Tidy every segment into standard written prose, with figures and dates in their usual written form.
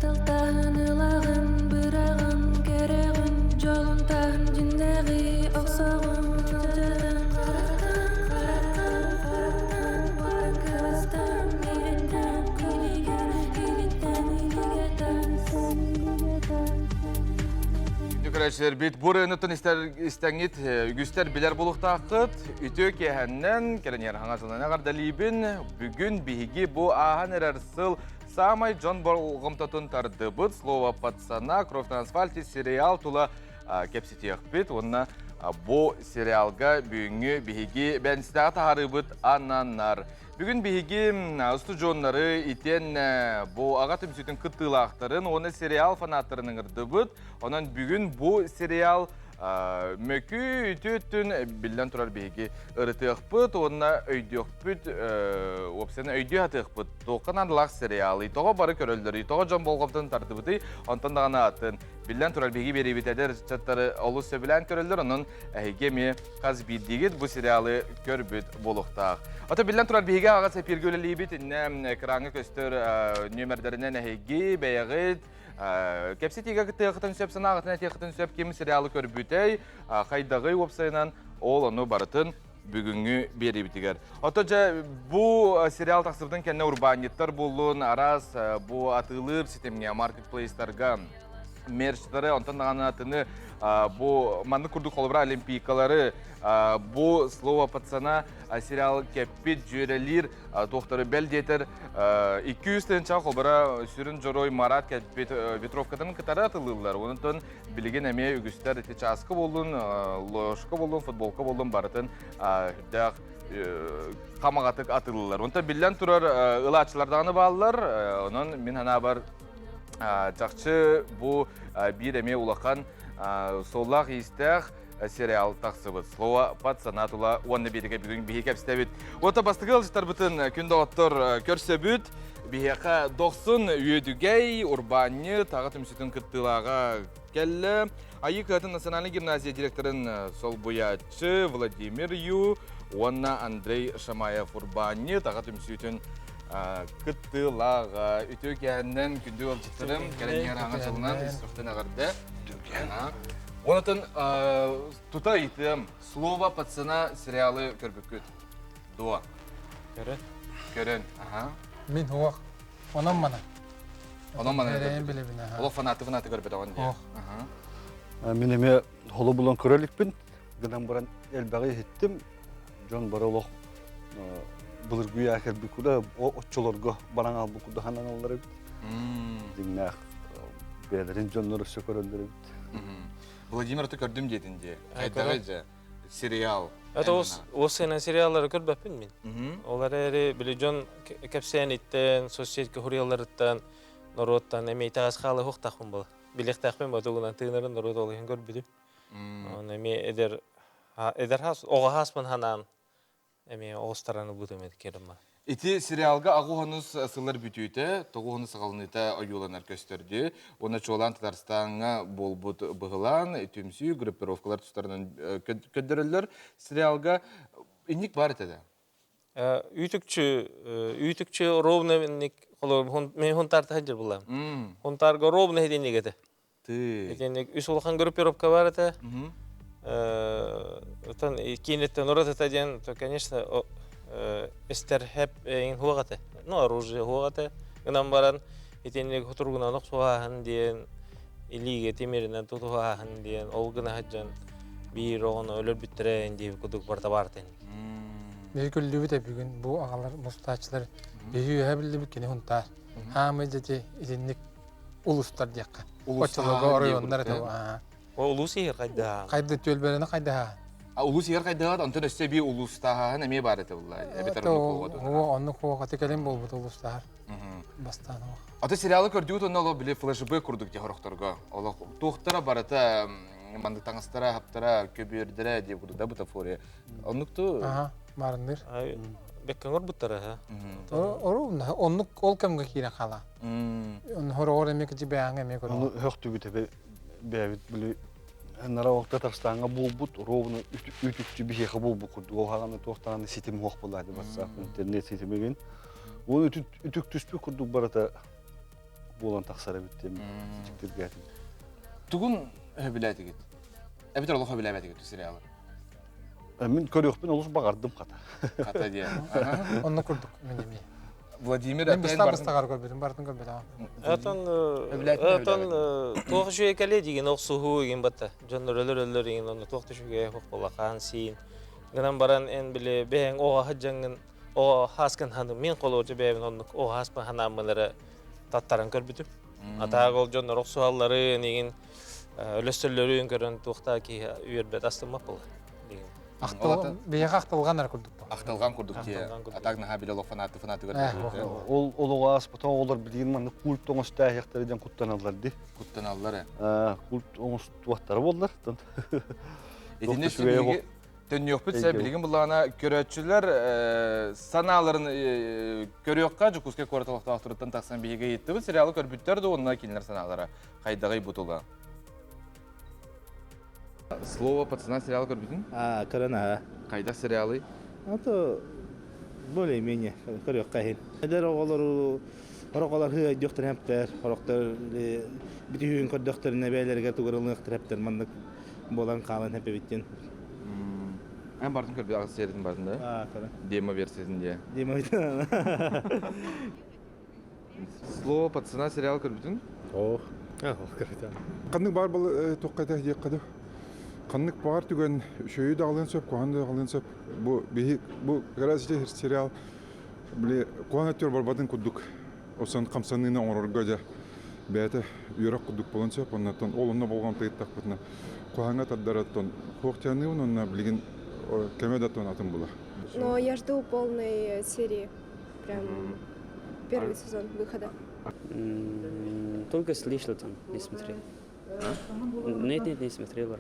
Тапталтаһын ылаҕын, быраҕын, кэрэҕин, дьолун таһын дьиннээҕи охсоҕун, алдьатан, харахтан, харахтан, харахтан, уоттан кырыстан, илиттэн, илигэ, илиттэн, илигэ тас, илигэ тас. Күндү көрөөччүлэрбит, бу ырыаныттан истэҥҥит үгүстэр билэр буолуохтааххыт. Үтүө киэһэннэн кэлэн хаҥас ылан эҕэрдэлиибин. Бүгүн биһиги бу ааһан эрэр сыл Саамай дьон болҕомтотун тардыбыт «Слово пацана», «Кровь на асфальте» сериал тула кэпсэтиэхпит уонна бу сериалга бүгүҥҥү биһиги бэнстэҕэ таһаарыыбыт ананар. Бүгүн биһиги устудьуоннары итиэннэ бу аҕа түмсүүтүн кыттыылаахтарын уонна сериал фанаттарын ыҥырдыбыт. Онон бүгүн бу сериал мөкү үтүө өттүн биллэн турар биһиги ырытыахпыт уонна өйдүөхпүт, уопсайынан өйдүү сатыахпыт. Туохха наадалаах сериалый, тоҕо бары көрөллөрүй, тоҕо дьон болҕомтотун тардыбытый, онтон даҕаны атын. Биллэн турар биһиги биэриибит эдэр ыччаттары олус сөбүлээн көрөллөр, онон эһиги эмиэ хас биирдиигит бу сериалы көрбүт буолуохтаах. Ото биллэн турар биһиги аҕа эпииргэ үлэлиибит, иннэ экраҥҥа көстөр нүөмэрдэринэн эһиги бэйэҕит Кэпсэтиигэ кыттыаххытын сөп, санааҕытын этиэххитин сөп, ким сериалы көрбүтэй, хайдаҕый уопсайынан, ол ону барытын бүгүҥҥү биэриибитигэр. Ото дьэ бу сериал тахсыбытын кэннэ урбаанньыттар буоллун, араас бу атыылыыр ситимҥэ, маркетплейстарга мерчтары, онтон даҕаны атыны бу маннык курдук холобура олимпийкалары бу слово пацана сериал кэппит, дьүөрэлиир туохтары бэл диэтэр 200 тыһыынчаҕа холбора сүрүн дьоруой Марат кэлбит ветровкатын кытары атылыыллар. Онтон билигин эмиэ үгүстэр ити чааска буоллун, ложка буоллун, футболка буоллун барытын үрдээх хамаҕатык атылыыллар. Онтон биллэн турар ылааччылар даҕаны бааллар. Онон мин санаабар чахчы бу биир эмиэ улахан суоллаах-иистээх сериал тахсыбыт. Слово пацана тула уонна биэригэ бүгүн биһи кэпсэтэбит. Уота бастакы ыалдьыттарбытын күн доҕоттор көрсөбүт. Биһиэхэ Дохсун Үөдүгэй, урбаанньыт, аҕа түмсүүтүн кыттыылааҕа кэллэ. Айыы кыһатын национальнай гимназия директорын солбуйааччы Владимир Ю уонна Андрей Шамаев урбаанньыт, аҕа түмсүүтүн кыттыылааҕа. Үтүө киэһэннэн күндү ыалдьыттарым, кэлэн иһэр аҥа дьылынан ис эҕэрдэ. Онтон тута ыйытыам, «Слово пацана» сериалы көрбүккүт дуо? Көрөн. Көрөн, аха. Мин уох. Онон мана. Онон мана. Эрэйин билэбин, аха. Олох фанаты фанаты көрбөтөҕүн дии. Ох. Аха. Мин эмиэ холу булан көрө иликпин. Гынан баран элбэҕи иһиттим. Дьон бары олох былыргы үйэ кэлбит куда оччолорго баран аалбыт курдук сананаллар эбит. Дьиҥнээх бэйэлэрин дьоннор өссө көрөллөр эбит. Владимир ты көрдүм диэтин дии. Хайдаҕый дьэ? Сериал. Это ол сыанан сериаллары көрбөппүн мин. Ол эрээри били дьон кэпсээниттэн, соцсетька хуруйалларыттан, норуоттан эмиэ итэҕэс хаалыһыахтаахпын була. Билиэхтээхпин батугунан тыынарын норуот ол иһин көрбүтүм. Оны эмиэ эдэр эдэр хас оҕо хааспын ханаан эмиэ оҕустаран ылбытым эдикерим. Ити сериалга аҕуһанус сыллар бүтүүтэ, тоҕуһуну саҕаланыыта ойууланар көстөрдү. Уонна чуолаан Татарстаҥҥа буолбут быһылаан, түмсүү, группировкалар тустарынан көрдөрөллөр. Сериалга инник бар этэ да? Үтүкчү үтүкчү ровно инник холор мен хунтар тахаджыр булам. Хунтарга ровно хединник этэ. Ты. Итинник үс улахан группировка бар этэ. Оттон киинеттен урат этэ диэн, то, конечно, эстер хэп эйин хуох этэ. Ну, оружие хуох этэ. Гынан баран итинник хутургунан охсуһааһын диэн, илиигэ тимиринэн тутуһааһын диэн, ол гына сылдьан биир оҕону өлөрбүттэрэ диэбит курдук барыта баар этэ. Биһи күллүбүт бүгүн бу аҕалар мустааччылар биһи үөһэ биллибит кини хунтаар. Хаамый дьэти итинник улустар диэххэ. Оччолорго оройуоннар этэ. Улуус иһэр хайдаһа. Хайда түөлбэлэни хайдаһа. А улуус иһэр хайдаһа, онтон өссө би улуустааһын эмиэ баар этэ булла. Эбэтэр оннук хуоҕа аты кэлин буолбут улуустааһар. Бастаан хуох. Аты сериалы көрдүгүт онно олох били флешбэк курдук дии хорохторго. Олох туохтара барыта маннык таҥастара, хаптара, көбүөрдэрэ диye курдук да бутафория. Оннукту. Аха, маарынныр. Бэккэ оҥорбуттара ха. Ору оннук ол кэмгэ киирэн хаала. Хороҕор эмиэ кичи бэйэҥ эмиэ көрөҕүн. Ону өхтүбүт эбэ бэйэбит били нара уокта Татарстаҥҥа буолбут ровно үтүктү биһиэхэ буолбут курдук ол хаҕана туох даҕаны ситим суох буолаады WhatsApp интернет ситимигин уон үтүктүспүт курдук барыта. буолан тахсар эбит диэн дьиктиргээтим. Тугун сөбүлээтигит? Эбэтэр олох сөбүлээбэтигит сериалы? Мин көрүөхпүн олус баҕардым хата. Хата диэн. Онно курдук мин эмиэ. Владимир Мен быстар быстаҕар көрбүтүм, бартын көрбөтөҕүм. Отон отон туох үчүгэй кэлиэ дигин охсуһуу игин батта. Дьоннор өлөр өлөр игин онно туох да үчүгэй суох буолла хаан сиин. Гынан баран эн били бэйэҥ оҕо сылдьаҥҥын оҕо хааскын ханым мин холуочу бэйэбин оннук оҕо хааспын ханааммын эрэ таттаран көрбүтүм. Атаак ол дьоннор охсуһалларын игин өлөстөллөрүн көрөн туохтаа киһи үөрбэт астыммат буолла. Биһиэхэ ахтылҕан эрэ курдук. Ахтылҕан курдук дии. Атак наһаа биле олох фанаты фанатыгар Ол олоҕу ааспата оҕолор билигин маннык культ оҥостооһуохтара диэн куттаналлар дии. Куттаналлар ээ. Культ оҥостуохтара буоллар. Итини биһиги төннүөхпүт сэ билигин буллаҕына көрөөччүлэр санааларын көрүөххэ Дьокуускай куорат олохтоохторуттан тахсан биһиги ыйыттыбыт сериалы көрбүттэр да уонна кинилэр санаалара хайдаҕый бу тула. Слово пацана сериал көрбүтүн? А, көрөн аха. Хайдах сериалый? А то более-менее көрүөххэ иһин. Эдэр оҕолору Ороколор хыы өйдүөхтэрин эптэр, орохтор бүтүһүүн көрдөхтөрүнэ бэйэлэригэр тугурылыныахтар эптэр маннык буолан хаалан эппэбиттин. Эн бартын көрбүт аҕыс сериятын бартын да? Аа, көрө. Демо версиятын дии. Демо Слово пацана сериал көрбүтүн? Ох. Ханнык баар был туохха этэ диэххэ дуу. Ханнык баар түгэн үчүгэйи даҕалыан сөп, куһаҕаны даҕалыан сөп. Бу биһи бу как раз ити сериал били куһаҕан өттүгэр барбатын курдук осон хамсаныыны оҥорорго дьэ бэйэтэ үөрэх курдук буолан сөп. Оннуттан ол онно болҕомто ыыттахпытына куһаҕаҥҥа тардараттан хуохтаныыбын уонна билигин кэмэ да атын була. Но я жду полной серии. Прям первый сезон выхода. Только слышал там, не смотрел. Нет, нет, не смотрел.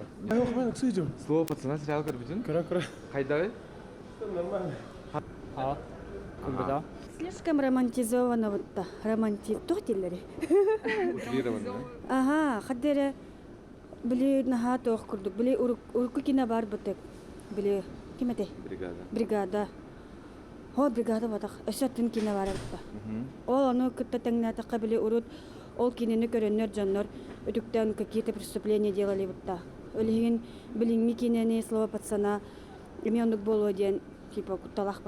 Слово пацана сериал көрбүтүн? Кыра-кыра. Хайдагы? Нормально. А, да. Слишком романтизовано вот да. Романти... Туох дииллэри? Утрированно. Ага, хаддere били наһаа туох курдук. Били урукку кино бар бытык. Били ким этэй? Бригада. Бригада. Хо бригада батах. Өссө атын кино бар эбит Ол ону кытта тэҥнээтэххэ били урут ол кинини көрөннөр дьоннор үтүктэн какие-то преступления делали бутта. Ол иһин билиҥҥи кинини слово пацана эмиэ оннук буолуо диэн типа кутталаах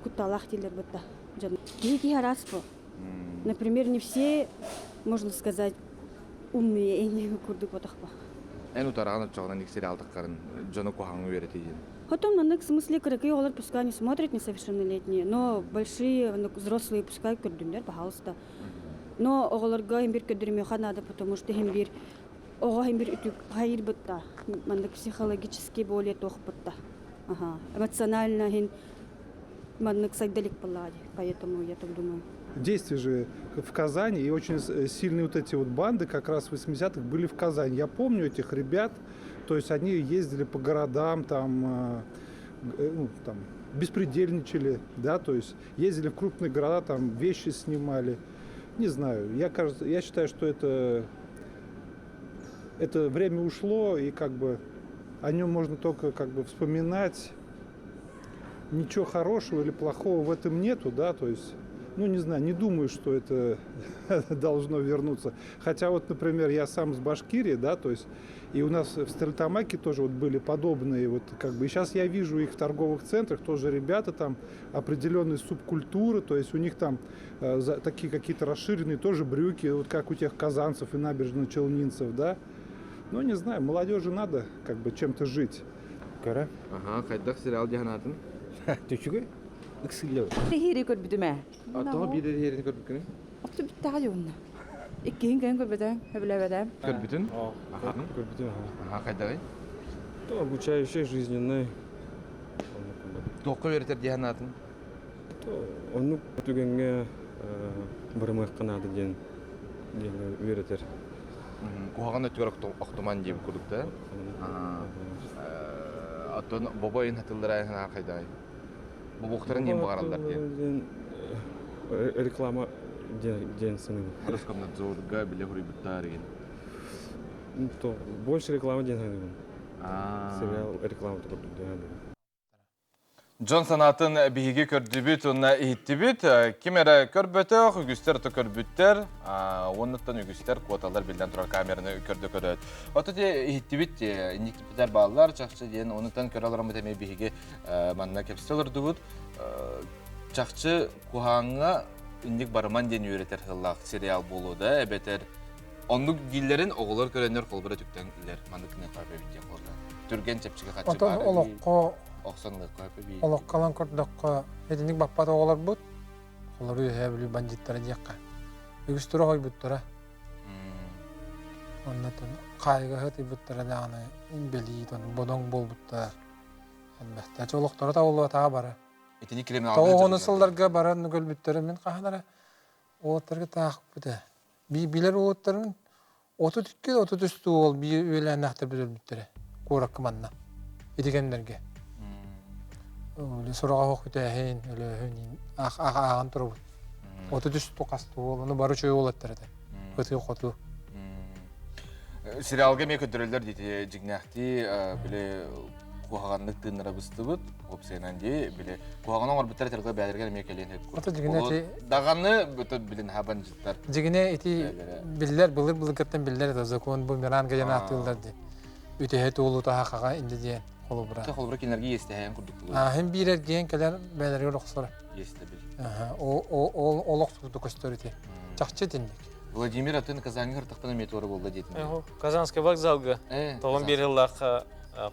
кутталаах дииллэр бутта дьон. Киһи киһи араас бу. Например, не все, можно сказать, умные эни курдук ботахпа. Эн утараҕын оччоҕунан сериалдаххарын дьону куһаҕаҥҥа үөрэтиин. Потом на в смысле кыракый оҕолор пускай не смотрят несовершеннолетние, но большие, взрослые пускай көрдүннэр, пожалуйста. Но оҕолорго им бир көрдөрүмүөхэ надо, потому что им бир оҕо им бир үтүк хайыр бытта, маннык психологически более туох бытта. Ага. Эмоционально хин маннык сайдалик буоллаҕа поэтому я так думаю. Действия же в Казани, и очень сильные вот эти вот банды как раз в 80-х были в Казани. Я помню этих ребят, то есть они ездили по городам, там, ну, там беспредельничали, да, то есть ездили в крупные города, там вещи снимали. Не знаю, я, кажется, я считаю, что это время ушло, и как бы о нем можно только как бы вспоминать. Ничего хорошего или плохого в этом нету, да, то есть, ну, не знаю, не думаю, что это должно вернуться. Хотя вот, например, я сам с Башкирии, да, то есть, и у нас в Стерлитамаке тоже вот были подобные, вот как бы, и сейчас я вижу их в торговых центрах, тоже ребята там определенные субкультуры, то есть у них там такие какие-то расширенные тоже брюки, вот как у тех казанцев и набережно-челнинцев, да. Ну, не знаю, молодежи надо как бы чем-то жить. Көрө. Аха, хайдах сериал диһанатын? Түчүгө. Ыксыллы. Хири көрбүтүм ээ. Тоҕо биир эрэ көрбүккүнүй? Отту бүттэҕэ дьонна. Иккиһин кэлин көрбөтөм, сөбүлээбэтим. Көрбүтүн? Аха. Көрбүтүм. Аха, хайдагый? То обучающий, жизненный. Туохха үөрэтэр диһанатын? То оннук түгэҥҥэ барымыахха наада диэн диэн үөрэтэр. Куһаҕан өттүгэр охтуман диэбит курдук да? Оттон бобо ыйын хатыллара санаа хайдагый? Бобуохтарын диэн баҕараллар диэн. Реклама диэн саныыбын. Роскомнадзорга биле хуруйбуттар деген. То больше реклама диэн саныыбын. Сериал реклама курдук диэн. Дьон санаатын биһиги көрдүбүт уонна иһиттибит. Ким эрэ көрбөтөх, үгүстэр то көрбүттэр, уоннуттан үгүстэр куоталар биллэн турар камераны көрдө көрөөт. Ото те иһиттибит, инниктиппитер бааллар чахчы диэн онуттан көрө олороммут эмиэ биһиги манна кэпсэ олордубут. Чахчы куһааҥҥа инник барыман диэн үөрэтэр сыллаах сериал буолуо да эбэтэр оннук дииллэрин оҕолор көрөннөр холбура түктэн илэр маннык гыныахха эбит диэн холбура түргэн чэпчэки хаччы Отон баар олоххо охсон ылыахха эбии олоххо ылан көрдөххө итинник баппат оҕолорбут олору үөһээ бүлүү бандьыттара диэххэ үгүстэрэ хойбуттара оннотон хаайыга сытыйбыттара даҕаны инбэлиит бодоҥ буолбуттар элбэхтэ олохторо табыллыбатаҕа бары Итини криминалга Тоҕо сылларга баран өлбүттэрэ мин хаһан эрэ уолаттарга таахпыт ээ. Билэр уолаттарым 32 33 уол биир үөлээннээхтэрбит өлбүттэрэ куоракка манна ити кэмнэргэ. Сураҕа суох үтээһин, өлөөһүн ааҕан турабыт. 33 хас уол, ону бары үчүгэй уолаттар этэ. Ытыы-хотуу. Сериалга эмиэ көрдөрөллөр диити дьиҥнээхтии били куһаҕаннык тыыннара быстыбыт уопсайынан дии били куһаҕан оҥорбуттар этэргэ бээлэргэ эмиэ кэлиэн сөп Ото дьигинэ ити даҕаны бөтө билин хабанжыттар дьигинэ ити биллэр былыр былыргыттан биллэр это закон бумеранг диэн ааттыыллар дии үтэһэ туолута хахаҕа инди диэн холобура холобура кинилэргэ иэстэһээн курдук Ааһын биир эргийэн кэлэр бээлэригэр охсор иэстэбил ол олох курдук көстөр ити чахчы итинник Владимир атын Казаньга хыртахтан эмиэ туора буолла диэтин. Казанский вокзалга тоҕон биир ыллаахха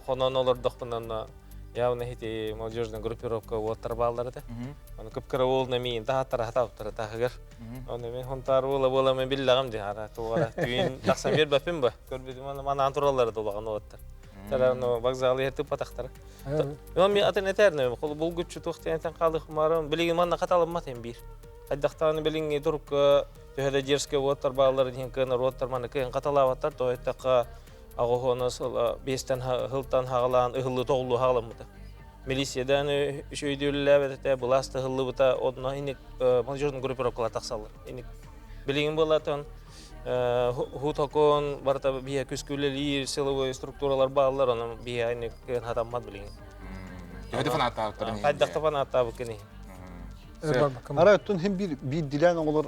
хонон олордохпунан явно ити молодежная группировка уоттар бааллар этэ. Аны кып-кыра уол миин таһаттара хатаабыттара таһыгар. Оны мен хонтаар уола буола мен биллэҕим ди ара тугара түүн тахсан биэрбэппин ба. Көрбүтүм аны манаан тураллар улахан уоттар. Тара ну вокзалы ертип батахтара. Мен мен атын этерне булгуччу туох тиэнтен хаалыхмарым билигин манна хаталыммат эм биир. Хайдахтааны билиҥҥи турукка төһө да дерзкэй уоттар баалларын иһин кыанар уоттар маны кыайан хаталаабаттар, тоҕо эттэххэ аҕыһуона сыл биэстэн сылтан хаҕалаан ыһыллыы тоҕуллуу хаҕаламмыта. Милициядaan үчүгэйдүүллээбэт этэ, былаас да ыһыллыбыта, онно инник молодежный группировкалар тахсаллар. Инник билигин буоллатан хутокон барыта биһэ күскүлэлиир силовой структуралар бааллар, онон биһэ инник кыайан хатаммат билигин. Төһө да фанаттаабыттарын Хайдах да фанаттаабыккын иһин. Ара өттүн хим бир биирдилээн оҕолор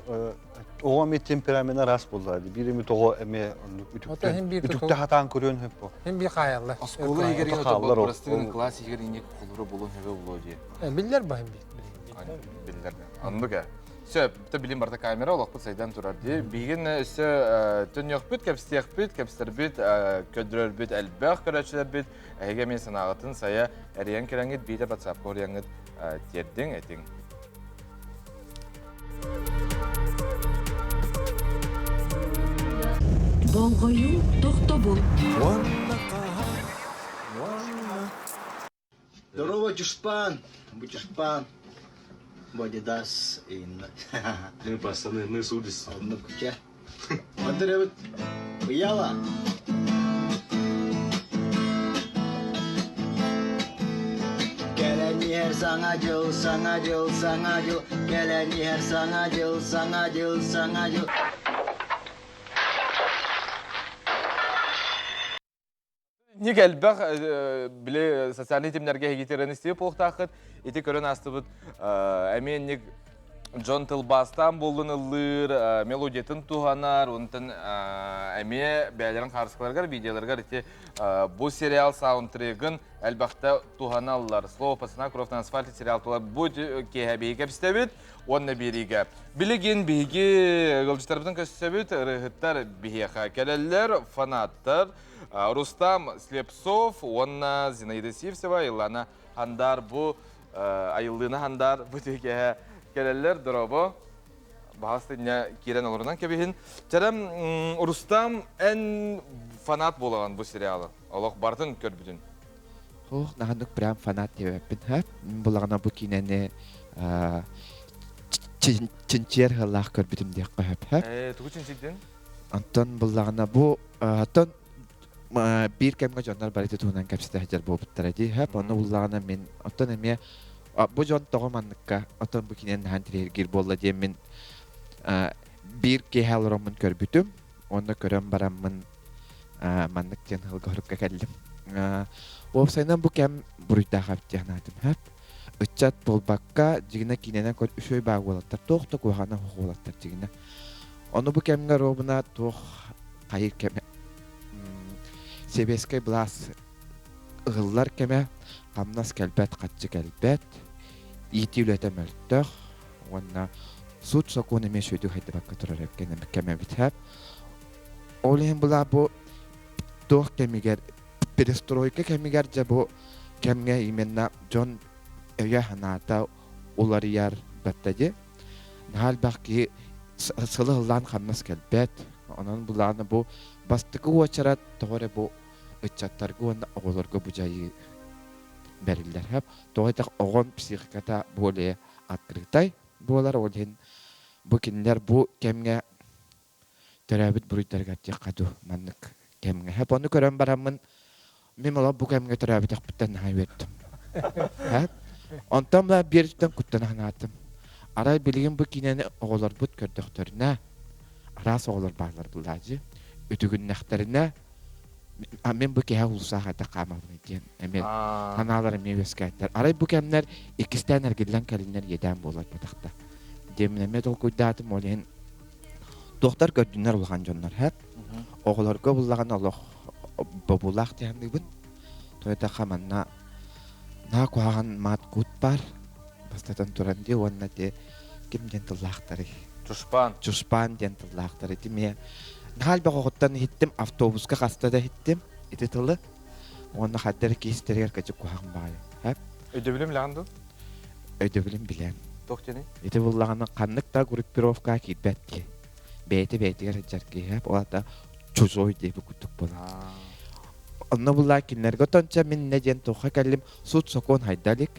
оҕо эмиэ темперамент араас буолла биир эми тоҕо эмиэ оннук үтүктэ хатаан көрүөн хөп бу. Хим бир хаайаллар. Оскуола иһигэр хааллар класс иһигэр инник холура булун хөбө булуо дии. Биллэр ба хим бир. Биллэр. Оннук э. Сөп, бите билим барта камера олохпут сайдан турар дии. Биһигин өссө төннүөхпүт, кэпсиэхпит, кэпсэрбит, көдөрөрбүт элбэх көрөөччүлэрбит эһиги эмиэ санааҕытын сайа эрийэн кэлэҥҥит биитэ WhatsApp-ка уруйаҥҥыт тиэрдиҥ, этиҥ. Болҕойуу тохтобул. Здорово, Чушпан! Бучушпан! Бодидас инна. Мы пацаны, мы с улицы. Онно куча. Мандырыбыт. Ыяла. Кэлэн иһэр саҥа дьыл, саҥа дьыл, саҥа дьыл, кэлэн иһэр саҥа дьыл, саҥа дьыл, саҥа дьыл. Ник элбэх били социальный тимнэргэ иһигитерен истиби буолуохтааххыт. Ити көрөн аастыбыт эмиэ ник дьон тылбаастаан буоллун ыллыыр, мелодиятын туһанар, онтон эмиэ бэйэлэрин хаарыскаларыгар, видеоларыгар ити бу сериал саундтрегын элбэхтэ туһаналлар. Слово пацана кровь на асфальте сериал тула бу киэһэ биһиги кэпсэтэбит уонна биэриигэ. Билигин биһиги ыалдьыттарбытын көрсөбүт, ырыаһыттар биһиэхэ кэлэллэр, фанаттар Рустам Слепцов уонна Зинаида Сивцева, Илана Хандар бу айыллыына Хандар бу түһүкэһэ кэлэллэр. Дорообо. Баҕас киирэн олорунан кэбиһин. Чэрем Рустам эн фанат буолаҕын бу сериалы. Олох барытын көрбүтүн. Ох, наһаннык прям фанат диэбэппин ха. Булаҕына бу киинэни чинчиэр ыаллаах көрбүтүм диэххэ сөп. Ээ, тугу чинчийдин? Онтон буллаҕына бу оттон биир кэмҥэ дьоннор бары туһунан кэпсэтэ сылдьар буолбуттара дии. Хөп, онно буллаҕына мин оттон эмиэ бу дьон тоҕо манныкка оттон бу кинини наһаа интириэһиргиир буолла диэн мин биир киэһэ олороммун көрбүтүм. Уонна көрөн бараммын маннык диэн ыалга хорукка кэллим. Уопсайынан бу кэм буруйдаах эбит диэн аатым. Хөп. Ыччат буолбакка, дьигинэ киинэнэн көр үчүгэй баа уолаттар, туох да куһаҕана суох уолаттар дьигинэ. Ону бу кэмҥэ ровно туох хайыр кэмэ сэбиэскэй былаас ыһыллар кэмэ, хамнас кэлбэт, хаччы кэлбэт, иитии үлэтэ мөлтөх уонна суут-сокуон эмиэ сүдү хайдыбакка турар кэмэ эбит. Ол иһин была бу туох кэмигэр перестройка кэмигэр дьэ бу кэмҥэ именно дьон өйө-санаата уларыйар бэртэ дии. Наһаа элбэх киһи сылы ыллаан хамнас кэлбэт. Онон былаана бу бастакы уочарат тоҕо эрэ бу ыччаттарга уонна оҕолорго бу дьайыы бэриллэр. Хөп. Тоҕо этэх оҕон психиката более открытай буолар. Ол иһин бу кинилэр бу кэмҥэ төрөөбүт буруйдарыгар диэххэ дуу маннык кэмҥэ. Хөп ону көрөн бараммын мин олох бу кэмҥэ төрөөбүтэхпиттэн наһаа үөрдүм. Хөп. Онтон да биэриттэн куттана санаатым. Арай билигин бу киинэни оҕолорбут көрдөхтөрүнэ, араас оҕолор бааллар булаадьы, үтүгүннэхтэринэ мин бу киһи уулусаах этэ хаамабын диэн эмиэ санаалар эмиэ үөскээттэр. Арай бу кэмнэр иккистээн эргиллэн кэлиннэр иэдээн буолар батахта. Диэмин эмиэ толкуйдаатым, ол иһин туохтар көрдүннэр улахан дьоннор хэп. Оҕолорго буллаҕына олох бобуулаах диһаныыбын. Тойтаха манна наа куһаҕан маат кут бар. Бастатан туран ди уонна ти ким диэн тыллаахтарый? Чушпан. Чушпан диэн тыллаахтар. Ити мие наһаа элбэх оҕоттон иһиттим, автобуска хаста да иһиттим ити тылы. Уонна хаддар киистэригэр качы куһаҕан баҕайы. Хэп. Өйдөбүлүм билэҕин дуу? Өйдөбүлүм билэн. Туох диэний? Ити буллаҕына ханнык да группировка киирбэт киһи. Бэйэтэ бэйэтигэр сылдьар киһи. Ол аата чужой диэби курдук буолар. Онно буллаа кинилэргэ тонча мин не диэн туохха кэллим суут сокуон хайда илик.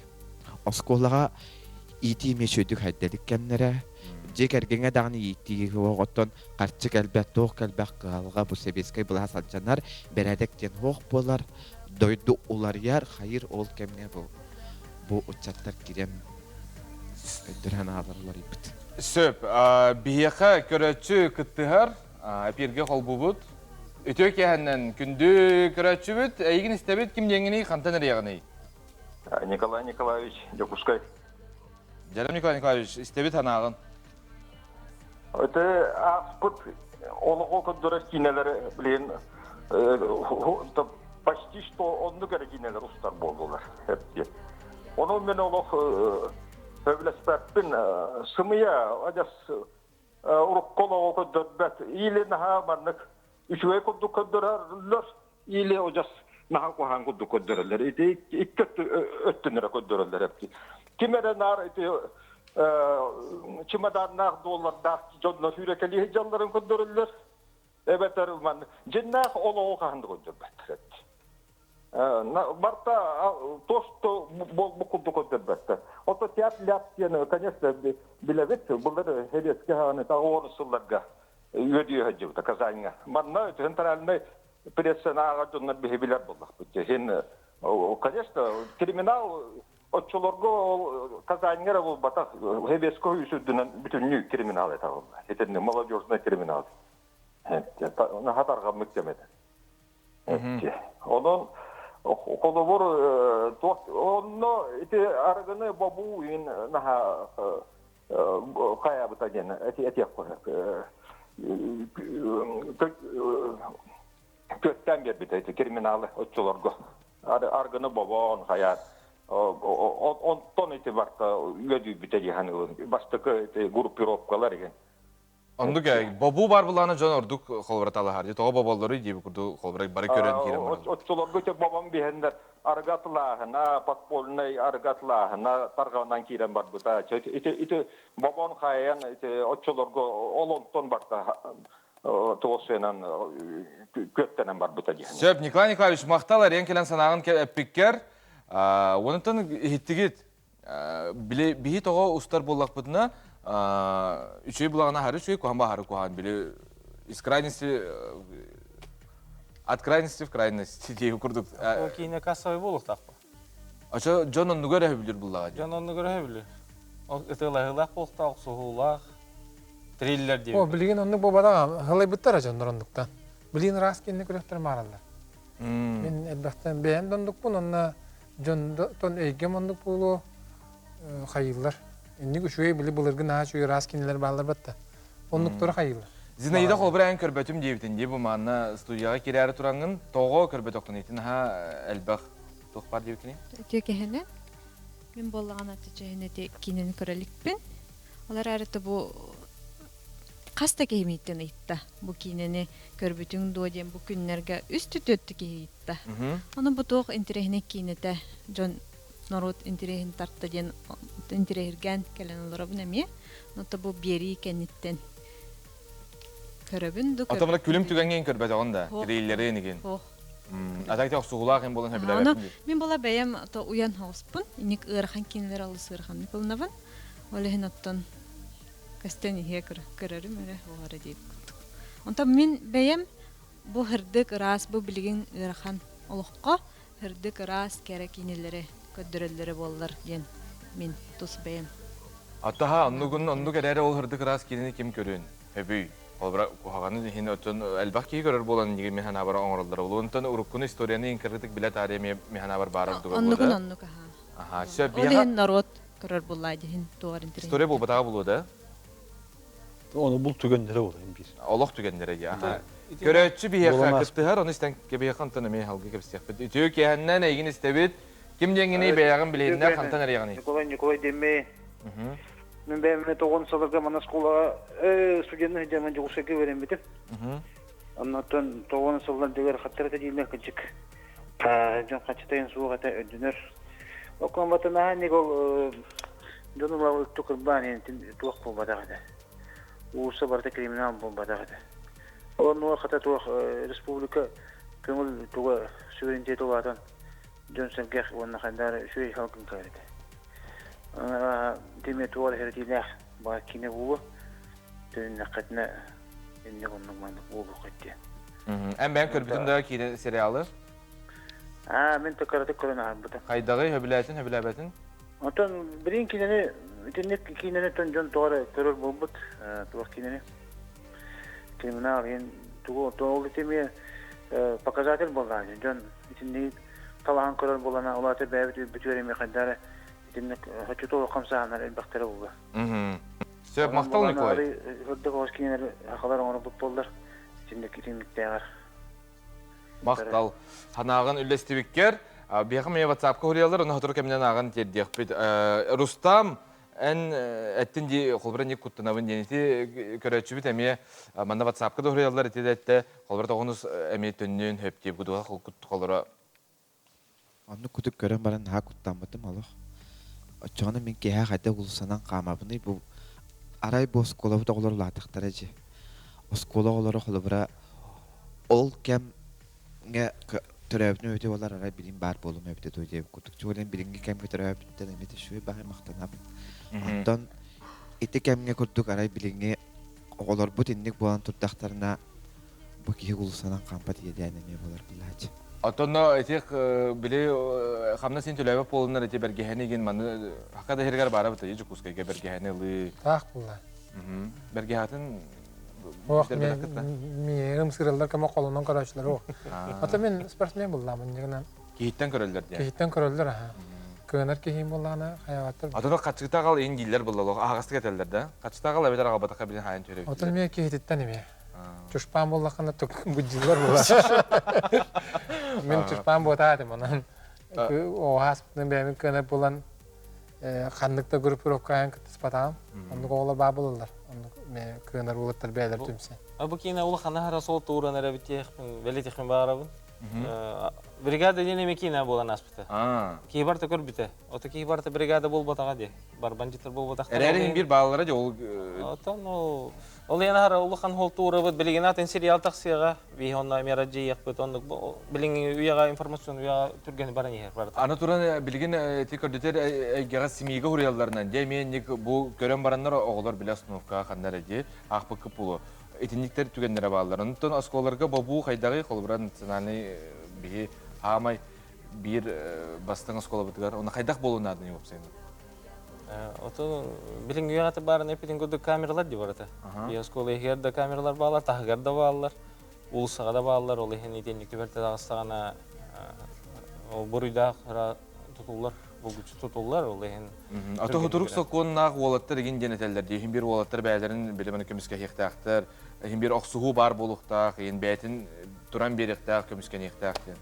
Оскуолаҕа иитии эмиэ үчүгэйдик хайда илик кэмнэрэ. Дьиэ кэргэҥҥэ даҕаны иитии оҕоттон харчы кэлбэт, туох кэлбэх кыһалҕа бу сэбиэскэй былаас алдьанар, бэрээдэк диэн суох буолар, дойду уларыйар, хайыр ол кэмҥэ бу бу ыччаттар киирэн өйдөрөн аалар уларыйбыт. Сөп. Биһиэхэ көрөөччү кыттыһар, эпииргэ холбуубут. Үтүө киэһэннэн күндү көрөөччүбүт, эйигин истэбит, ким диэҥҥиний, хантан эрийэҕиний? Николай Николаевич, Дьокуускай. Дьэрем Николай Николаевич, истэбит санааҕын. Өтө ааспыт олоҕу көрдөрөр киинэлэри билигин почти что оннук эрэ киинэлэр устар буоллулар. Онон мен олох сөбүлэспэппин сымыйа адьас урукку олоҕу көрдөрбөт или наһаа маннык үчүгэй курдук көрдөрөллөр или одьас наһаа куһаҕан курдук көрдөрөллөр ити икки өттүн эрэ көрдөрөллөр эбит ким эрэ наар ити чемоданнаах доллардаах дьоннор сүүрэкэлии сылдьалларын көрдөрөллөр эбэтэр маннык дьиннээх олоҕу хаһан да көрдөрбөттөр эбит барта то что буолбут курдук көрдөрбөттөр ото театр ляп диэн конечно билэбит былыр сэбиэскэй хааны тоҕус сылларга үөдүйэ сылдьыбыта Казаньҥа. Манна центральнай прессанааҕа дьоннор биһи билэр буоллахпыт. Иһин, конечно, криминал оччолорго ол Казаньҥа эрэ буолбатах, Хебеско үс үрдүнэн бүтүннүү криминал этэ буолла. Итинни молодежный криминал. Наһаа тарҕаммыт кэм этэ. Онон холобур туох онно ити арыгыны бобуу иин наһаа хайаабыта диэн этиэх күөттээн биэрбитэ ити криминалы оччолорго аргыны бобоон хайаат онтон ити барта үөдүйбүтэ дии саныыбын бастакы ити группировкалар игин Оннук бобуу бар булааны дьон ордук холобура талаһар. Дьэ тоҕо боболлоруй диэби курдук холобура бары көрөн киирэн бараллар. Оччолорго те бобон биһэннэр арыгы атылааһына, подпольнай арыгы атылааһына тарҕанан киирэн барбыта. Ити ити бобон хайан ити оччолорго ол онтон барта туосуянан күөттэнэн барбыта диэн. Сөп, Николай Николаевич, махтал эриэн кэлэн санааҕын эппиккэр. Онтон иһиттигит били биһи тоҕо устар буоллахпытына үчүгэй булаҕына аһары үчүгэй куһаҕан баһары куһаҕан били из крайности от крайности в крайность диэки курдук Ол киинэ кассовый буолуохтаахпа. Очо дьон оннугар өһөбүлүр буллаҕа Дьон оннугар өһөбүлүр. Ол ытыалаһыылаах буолуохтаах, охсуһуулаах, триллер диэбит. О, билигин оннук буолбатах, һылайбыттар дьоннор оннуктан. Билигин ыраас киинэ күрэхтэр маараллар. Мин элбэхтэн бэйэм да оннукпун, онно дьон эйгэм оннук буолуо. хайыыллар. Инник үчүгэй били былыргы наһаа үчүгэй ыраас кинилэр бааллар батта. Оннуктары хайыыллар. Зинаида холобура эн көрбөтүм диэбитин дии бу манна студияҕа кирээри тураҥҥын тоҕо көрбөтөххүн итин наһаа элбэх туох бар диэбиккиний? Үтүө киһини. Мин буоллаҕына чэһин ити киинэни көрө иликпин. Ол эрээри бу хас да киһи мииттэн ыйытта. Бу киинэни көрбүтүҥ дуо диэн бу күннэргэ үс түтүөттү киһи ыйытта. Ону бу туох интэриэһинэй киинэтэ дьон норуот интэриэһин тарта диэн интэриэһиргээн кэлэн олоробун эмиэ. Ото бу биэрии кэнниттэн көрөбүн ду Ото күлүм түгэҥҥин көрбөтөҕүн да, трейлерин игин. А так охсуһулаах им болан хөбүлэбэппин. Мин була бэйэм то уйан хоҕуспун, инник ыарахан киинэлэр алыс ыараханнык ылынабын. Ол иһин оттон көстөн иһиэ көрөрүм эрэ оҕоро диэбит курдук. Онтон мин бэйэм бу һырдык ыраас бу билигин ыарахан олоххо һырдык ыраас кэрэ киинэлэри көрдөрөллөрө буоллар диэн мин тус бэйэм. Атаха оннугун оннук эрээри ол һырдык ыраас киинэни ким көрүөн өбүй. Холобура куһаҕанын иһин оттон элбэх киһи көрөр буолан иннигин мин санаабар оҥороллор. Онтон уруккуну историяны инкырытык билэ таарыйа эмиэ мин санаабар баарар дуга Оннугун оннук аха. Аха, сөп. Ол иһин норуот көрөр буллаа диһин туоҕар интэриэһин. История буолбатаҕа булуо да? Оны бул түгэннэрэ буолайын биир. Олох түгэннэрэ дии. Аха. Көрөөччү биһиэхэ кыттыһар, ону истэн кэбиһиэхэ онтон эмиэ халгы кэпсиэхпит. Үтүө киэһэннэн эйигин истэбит. Ким диэҥҥиний бэйэҕин билиһиннэр хантан эрийэҕиний? Николай Николай диэммин. Мин бэйэм тоҕон сылларга манна оскуолаҕа студенный сылдьаммын Дьокуускайга үөрэммитим. Оннуттан тоҕон сыллардыгар хаттар этэ дииллэр кырдьык. Дьон хаччытайын суох этэ өйдөнөр. Окон батынаһа Никол дьон улаҕа үттү кырбаан интин туох буолбатах этэ. Уулусса барыта криминал буолбатах этэ. Ол хата туох республика көҥүл туга суверенитет улаатан дьон сэргэх уонна хайдары үчүгэй халгын кэлэр этэ. Тиме туор хэрэтиилээх баар киинэ буолуо. Төннөххөтүнэ инник оннук маннык буолуох диэн. Эн бэйэҥ көрбүтүн да киинэ сериалы? Аа, мин кыратык көрөн аһарбытым. Хайдаҕый, хөбүлээтин, хөбүлээбэтин? Онтон билин киинэни, итинник киинэни тон дьон тоҕо эрэ көрөр буолбут, туох киинэни. Криминал иһин тугу, ол ити эмиэ показатель буоллаҕа дьон итинник талаһан көрөр буолана, ол аата бэйэбит бүтүөр эмиэ хайдах эрэ итинник хоччотуох хамсааһыннар элбэхтэрэ буолла. Сөп, махтал Николай. Үрдүк оҕус кинилэр хахалар оҥорбут буоллар, итинник итинниктээҕэр. Махтал. Санааҕын үллэстибиккэр, биһиэхэ эмиэ WhatsApp-ка суруйаллар, ону сотору кэминэн ааҕан тиэрдиэхпит. Рустам, эн эттин дии, холобура ник куттанабын диэн ити көрөөччүбүт эмиэ манна WhatsApp-ка да суруйаллар ити да эттэ, холобура тоҕонус эмиэ төннүөн хөп диэбит кудуга холоро Оннук кутук көрөн баран наһаа куттаммытым олох. Оччоҕуна мин киэһэ хайдах уулуссанан хаамабыный бу арай бу оскуолабыт оҕолоро улаатахтара дьи. Оскуола оҕолоро холобура ол кэмҥэ төрөөбүтүм эбитэ буоллар арай билим баар буолуом эбитэ дуо диэбит курдук. Чуолаан билиҥҥи кэмҥэ төрөөбүттэн эмиэ үчүгэй баҕайы махтанабын. Онтон ити кэмҥэ курдук арай билиҥҥи оҕолорбут инник буолан турдахтарына бу киһи уулуссанан хаампат иэдээн эмиэ буолар былаачы. Оттонно ити били хамнас син төлөөбөт буолунар ити бэргэһэни игин маны хака да иһиргэр баара быта Дьокуускайга бэргэһэни ылыы. Таах булла. Бэргэһатын Ох, миэрим сырыллар кама колонон көрөөчүлөр о. Ата мен спортсмен булламын нигынан. Киһиттэн көрөллөр диэн. Киһиттэн көрөллөр аха. Кыанар киһим буллаана хаябаттар. Атыны хаччыта гал ин дииллер булла аһаҕастык этэллэр да. Хаччыта гал эбэтэр аҕабатаха билин хаайын төрөбүт. Отон миэ киһититтэн эмиэ. Чушпаан буоллаххына быдьыллар буолар. Мин чушпаан буотаатым онон оҕаспытын бэйэбин кыанар буолан ханнык да группировкаҕа кыттыспатаҕым. Оннук оҕолор баа буолаллар. Оннук кыанар уолаттар бэйэлэр түмсэн. Бу киинэ улахан аһара сол тууран эрэбитиэхпин, бэлитихпин баарабын. Бригада диэн эми киинэ буолан ааспыта. Киһи барыта көрбүтэ. Ото киһи барыта бригада буолбатаҕа дии. Бар бандиттар буолбатахтар. Эрээри биир бааллара дии ол Отон ол ол янахара улахан хол туурабыт билигин атын сериал тахсыаҕа. Биһи онно эмиэ радиояхпыт оннук билиҥҥи үйэҕэ информацион үйэҕэ түргэн баран иһэр барыта. Аны туран билигин ити көрдөтөр эйгэҕэ СМИ-га суруйалларынан дьэ эмиэ инник бу көрөн бараннар оҕолор билэ остановкаҕа ханна эрэ дии аахпыккыт буолуо. Итинниктэр түгэннэрэ бааллар. Онтон оскуолаларга бобуу хайдаҕый холобура национальный биһи хаамай биир бастыҥ оскуолабытыгар онно хайдах буолуон нааданы уопсайынан? Отон билиҥҥи үйэҕэ баарын эппитин курдук камералар дии барыта. Би оскуола иһигэр да камералар бааллар, таһыгар да бааллар, уулуссаҕа да бааллар. Ол иһин итинник түбэлтэ таҕыстаҕына ол буруйдаах тутуллар. булгуччу тутуллар, ол иһин. Аты хутурук сокуоннаах уолаттар игин диэн этэллэр дии. Иһин бир уолаттар бэйэлэрин билимини көмүскэһиэхтээхтэр. Иһин бир охсуһуу баар буолуохтаах, иһин бэйэтин туран биэриэхтээх, көмүскэниэхтээх диэн.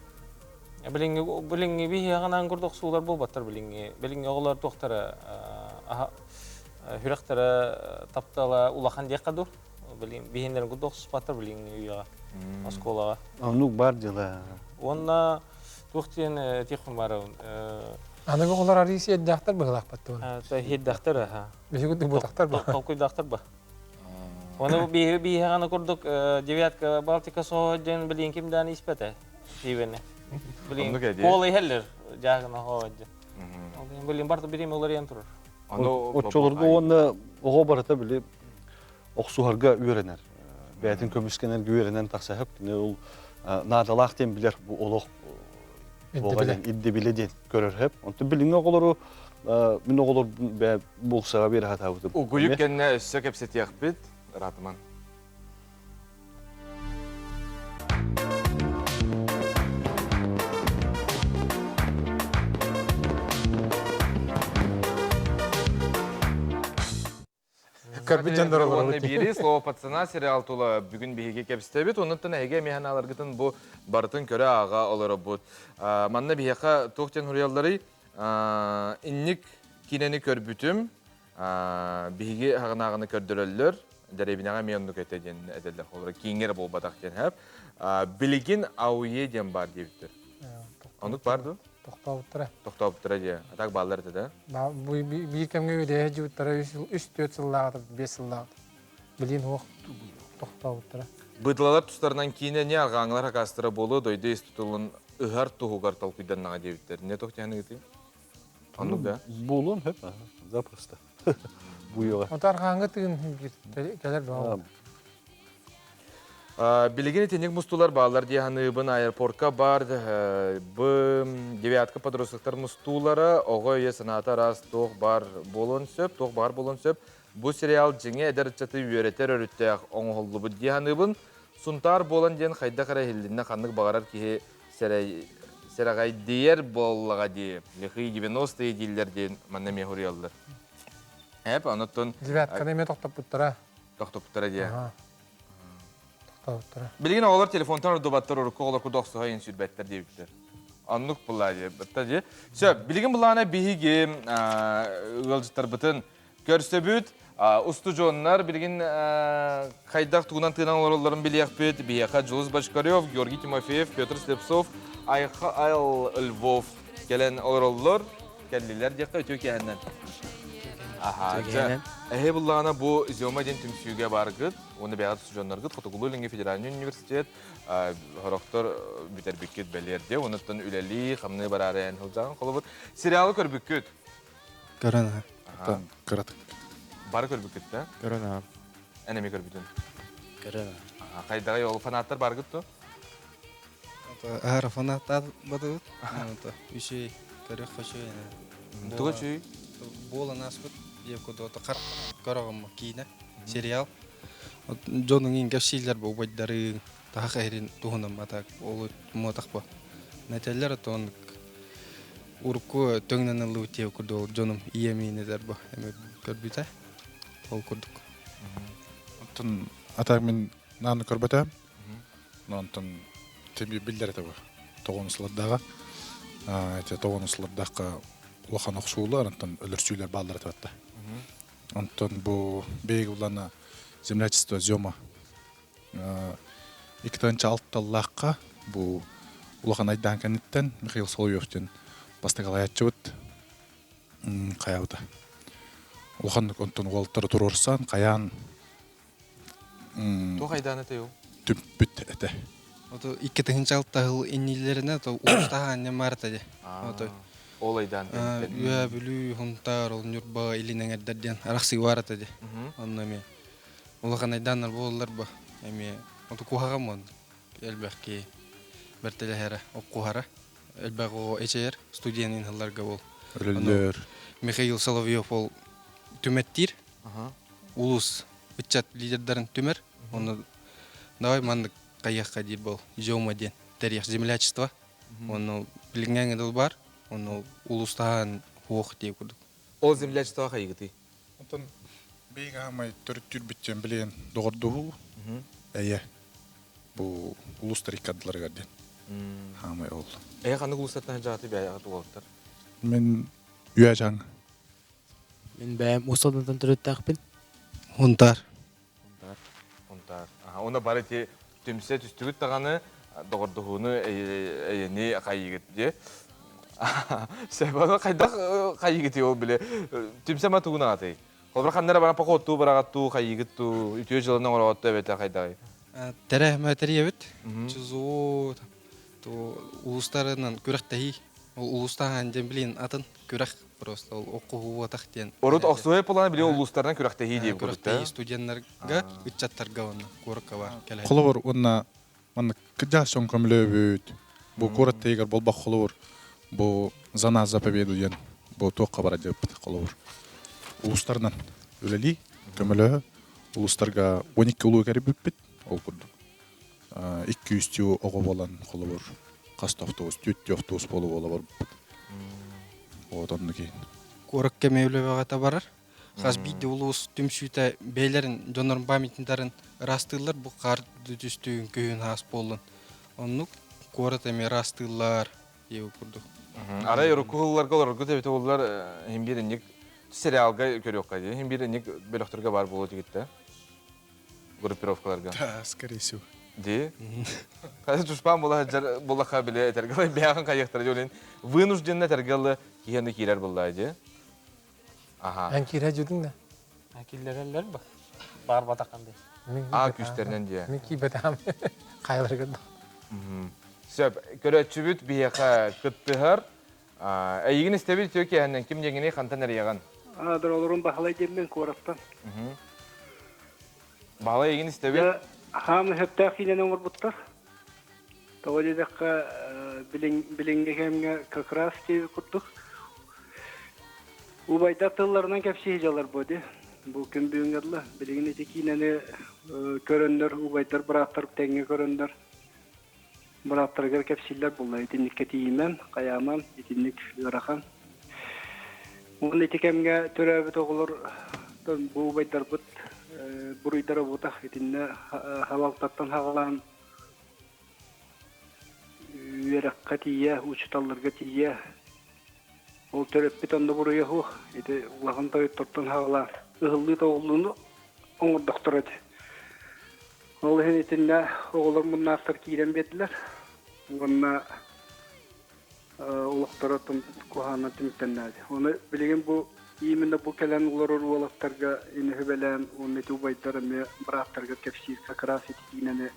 Билиҥҥи билиҥҥи биһиэҕинэн курдук охсуулар буолбаттар билиҥҥи. Билиҥҥи оҕолор туохтара сүрэхтэрэ таптала улахан диэххэ дуу. Билин биһиннэрин курдук охсуспаттар билиҥҥи үйэҕэ оскуолаҕа. Оннук бар дьыла. Уонна туох диэн этиэхпин баарабын. Аныгы оҕолор арыы сиэрдээхтэр быһылаахпат туһун. Сиэрдээхтэр аха. Биһиги буутахтар ба. Толкуйдаахтар ба. Оны биһиги биһиэҕэ курдук девятка Балтика соһо диэн билин ким даан испэтэ пиибэни. Билин куола иһэллэр жаагына хоһо диэн. Билин барта бирим уларыйан турар. Оччолорго уонна оҕо барыта били охсуһарга үөрэнэр. Бэйэтин көмүскэнэргэ үөрэнэн тахсаһып, кини ол наадалаах диэн билэр бу олох ирдэбилэ диэн көрөр хөп. Онтон билиҥҥи оҕолору мин оҕолор бэйэ булсаҕа биэрэ сатаабытым. Угуйук кэннэ өссө кэпсэтиэхпит. Ыраатыман. Көрбүт дьоннор олоробут. Биири слово пацана сериал тула бүгүн биһиги кэпсэтэбит. Оннуттан эһиги эмиэ санааларгытын бу барытын көрө ааҕа олоробут. Манна биһиэхэ туох диэн суруйалларый? Инник киинэни көрбүтүм. Биһиги хаҕынааҕыны көрдөрөллөр. Дэриэбинэҕэ эмиэ оннук этэ диэн этэллэр. Холобура кииҥҥэ эрэ буолбатах диэн хэп. Билигин АУЕ диэн баар диэбиттэр. Оннук баар дуо? Тохтообуттара. Тохтообуттара дии. А так бааллар этэ да? Биир кэмҥэ үөдэһэ дьыбыттара 3-4 сыллааҕыта, 5 сыллааҕыта. Билин суох тохтообуттара. Быдылалар тустарынан киинэни арҕааҥылар хакаастара буолуо дойду ис тутулун ыһар туһугар толкуйданнаҕа диэбиттэр. Не туох диэн ыытыы? Оннук да? Буолуон сөп, запросто. Буйуга. Ото арҕааҥҥы тыын кэлэр бөҕө. Билигин итинник мустуулар бааллар дии саныыбын. Аэропортка бар б девятка подростктар мустуулара оҕо өйө санаата араас туох бар буолуон сөп, туох баар буолуон сөп. Бу сериал дьиҥэ эдэр ыччаты үөрэтэр өрүттээх оҥоһуллубут дии саныыбын. Сунтаар буолан диэн хайдах эрэ иһиллиннэ ханнык баҕарар киһи сэрэҕэйдийэр буоллаҕа дии. Лихие 90-е дииллэр диэн манна эмиэ суруйаллар. Эп, онуттан... Девятканы эмиэ тохтоппуттара. Тохтоппуттара дии. Тохтообуттара. Билигин оҕолор телефонтан ордубаттар, урукку оҕолор курдук охсуһа иһин сүүрбэттэр диэбиттэр. Оннук буллаа дии. Бытта дии. Сөп, билигин буллаана биһиги ыалдьыттарбытын көрсөбүт. Устудьуоннар билигин хайдах тугунан тыынан олороллорун билиэхпит. Биһиэхэ Дьулус Бочкарев, Георгий Тимофеев, Петр Слепцов, Айха Львов кэлэн олороллор. Кэллилэр диэххэ үтүө киэһэннэн. Аха, дьэ, эһи буллаҕына бу Зема диэн түмсүүгэ баргыт, уонна бэйэҕит устудьуоннаргыт Хотугулуу-Илиҥҥи федеральнай университет сорохтор бүтэрбиккит бэлиэр дии, онуттан үлэлии, хамныы бараары эн сылдьаҕын. Холобур, сериалы көрбүккүт. Көрөн аха. Кыратык. Бары көрбүккүт да? Көрөн аха. Эн эмиэ көрбүтүн? Көрөн аха. Хайдаҕай ол фанаттар баргыт дуо? Аһара фанаттар батыбыт. Үчүгэй, көрөх үчүгэй. Туга үчүгэй? Буолан ааспыт диэп курдук көрөҕүм киинэ, сериал. Дьонуҥ иҥ кэпсииллэр бу убайдарыҥ, таһах эһирин туһунан батак ол муотах бу. Нэтэллэр отон урукку төҥнөн ыллыбыт диэп курдук дьонум ийэм иинэтэр бу эми көрбүтэ. Ол курдук. Оттон ата мин нааны көрбөтөм. Онтон биллэр этэ бу. Тоҕонуслардаҕа. Эти тоҕонуслардаахха улахан охсуулар, онтон өлөрсүүлэр бааллар этэ батта. Онтон бу биһиги улана землячество Зема 2006-лаахха бу улахан айдаан кэнниттэн Михаил Соловьев диэн бастакы салайааччыбыт хайаабыта. Улаханнык онтон уолаттары туруорсан, хайаан Туох айдаан этэй ол? Түмпүт этэ. Ото 2006 жыл иннилерine то уустаха анньа марта де. Ото Ол айдаан Үө Бүлүү, Хунтаар, ол Ньурба, Илин эҥэрдэр диэн арахсыы бар этэ де. Онно эмиэ улахан айдааннар буолаллар бу. Эмиэ ото куһаҕан мон элбэх киһи бэртэлэһэрэ, оккуһара. Элбэх оҕо эчэйэр студент инһалларга бол. Өлөллөр. Михаил Соловьев ол түмэттиир. Улус ыччат лидердарын түмэр. Онно давай маннык хайыахха диир бол. Зема диэн тэриэх землячество. Онно билиҥҥээҥи дыл бар. Оны улустаан хуох дии курдук. Ол землячество хайыгытый? Онтон бейг аамай төрүттүүр бүтчен билен доҕордуһуу эйэ бу улустар иккардыларыгар диэн. Хаамай ол. Эйэ ханнык улустартан жааты бэйэҕэ туолаттар? Мен Үөжаң. Мин бэйэм Уус-Алдантан төрүттээхпин. Хунтаар. Хунтаар. Хунтаар. Аха, уонна бары ити түмсэ түстүгүт даҕаны доҕордоһууну эйэни хайыгыт дии. Сөп, аны хайдах хайыгытый ол били түмсэ ма тугун аатый? Холобура ханна эрэ баран походтуу бараҕаттуу хайыгыт туу үтүө дьыланы оҥороҕоттуу эбэтэ хайдаҕый? Тэрээһимэ тэрийэбит. Чузуу улуустарынан күрэхтэһии. Ол улуустааһын диэн билин атын күрэх просто ол оккуһуотах диэн. Урут охсуһай плана били улуустарынан күрэхтэһии диэн Күрэхтэһии студеннарга, ыччаттарга уонна куоракка бар кэлэ. Холобур уонна маннык кыдьаас дьон көмөлөөбүт. Бу куорат тейгер болбах холобур бу за нас за победу диэн бу туохха бара дьыппыт холобур. Улуустарынан үлэлии көмөлөһө улуустарга 12 улуу кэрибиппит ол курдук. 200 оҕо буолан холобур хас да автобус, түөрт автобус буола буола барбыт. Вот оннук иһин. Куоракка эмиэ үлэбэҕэ барар. Хас биирдии улуус түмсүүтэ бэйэлэрин дьоннорун памятниктарын ыраастыыллар бу хаар түстүүн күһүн хаас буоллун. Оннук куорат эмиэ ыраастыыллар диэбит курдук. Арай урукку сылларга олороргут эбитэ буоллар иһин биир инник сериалга көрүөххэ дии. Иһин биир инник бөлөхтөргө бар буолуо тигиттэ. Группировкаларга. Да, скорее всего. Ди. Хайа тушпан була сылдьар буллахха биле этэргэ бэйэҕин хайыахтара дьолин вынужденно этэргэ киһини киирэр буллаа ди. Аха. Эн киирэ дьүдүҥ да? Киллэрэллэр ба. Бар батакан дии. Аа күүстэринэн дии. Мин киирбэтэҕим. Хайаларыгар да. Сөп. Көрөөччүбүт биһиэхэ кыттыһар. Эйигин истэбит үтүө киэһэннэн ким диэҥиний хантан эрийэҕин? Доролорум Баһылай диэммин куораттан. Баһылай эйигин истэбит. Хаам өһөптөөх киинэни оҥорбуттар. Тоҕо диэтэххэ, билиҥҥи кэмҥэ как раз диэби курдук убайдар тылларынан кэпсии дьалар бу ди. Бу күн бүгүҥҥэ дылы билигин ити киинэни көрөннөр убайдар бырааттар тэҥҥэ көрөннөр бырааттарыгар кэпсииллэр буолла. Итинниккэ тиийимэн, хайааман, итинник ыарахан. Уонна ити кэмҥэ төрөөбүт оҕолор бу убайдарбыт буруйдара буотах итиннэ халалтаттан хаҕалаан үөрэххэ тиийэ, учууталларга тиийэ ол төрөппүт онно буруйа суох. Ити улахан тойоттортон хаҕалаан ыһыллыы тоҕуллууну оҥордохторо этэ. Ол иһин итиннэ оҕолор муннаахтар киирэн биэрдилэр уонна олохторо куһаҕанынан түмүктэннээди. Ону билигин бу именно бу кэлэн олорор уолаттарга ини сүбэлээн уонна ити убайдар эмиэ бырааттарыгар кэпсиир как раз ити киинэни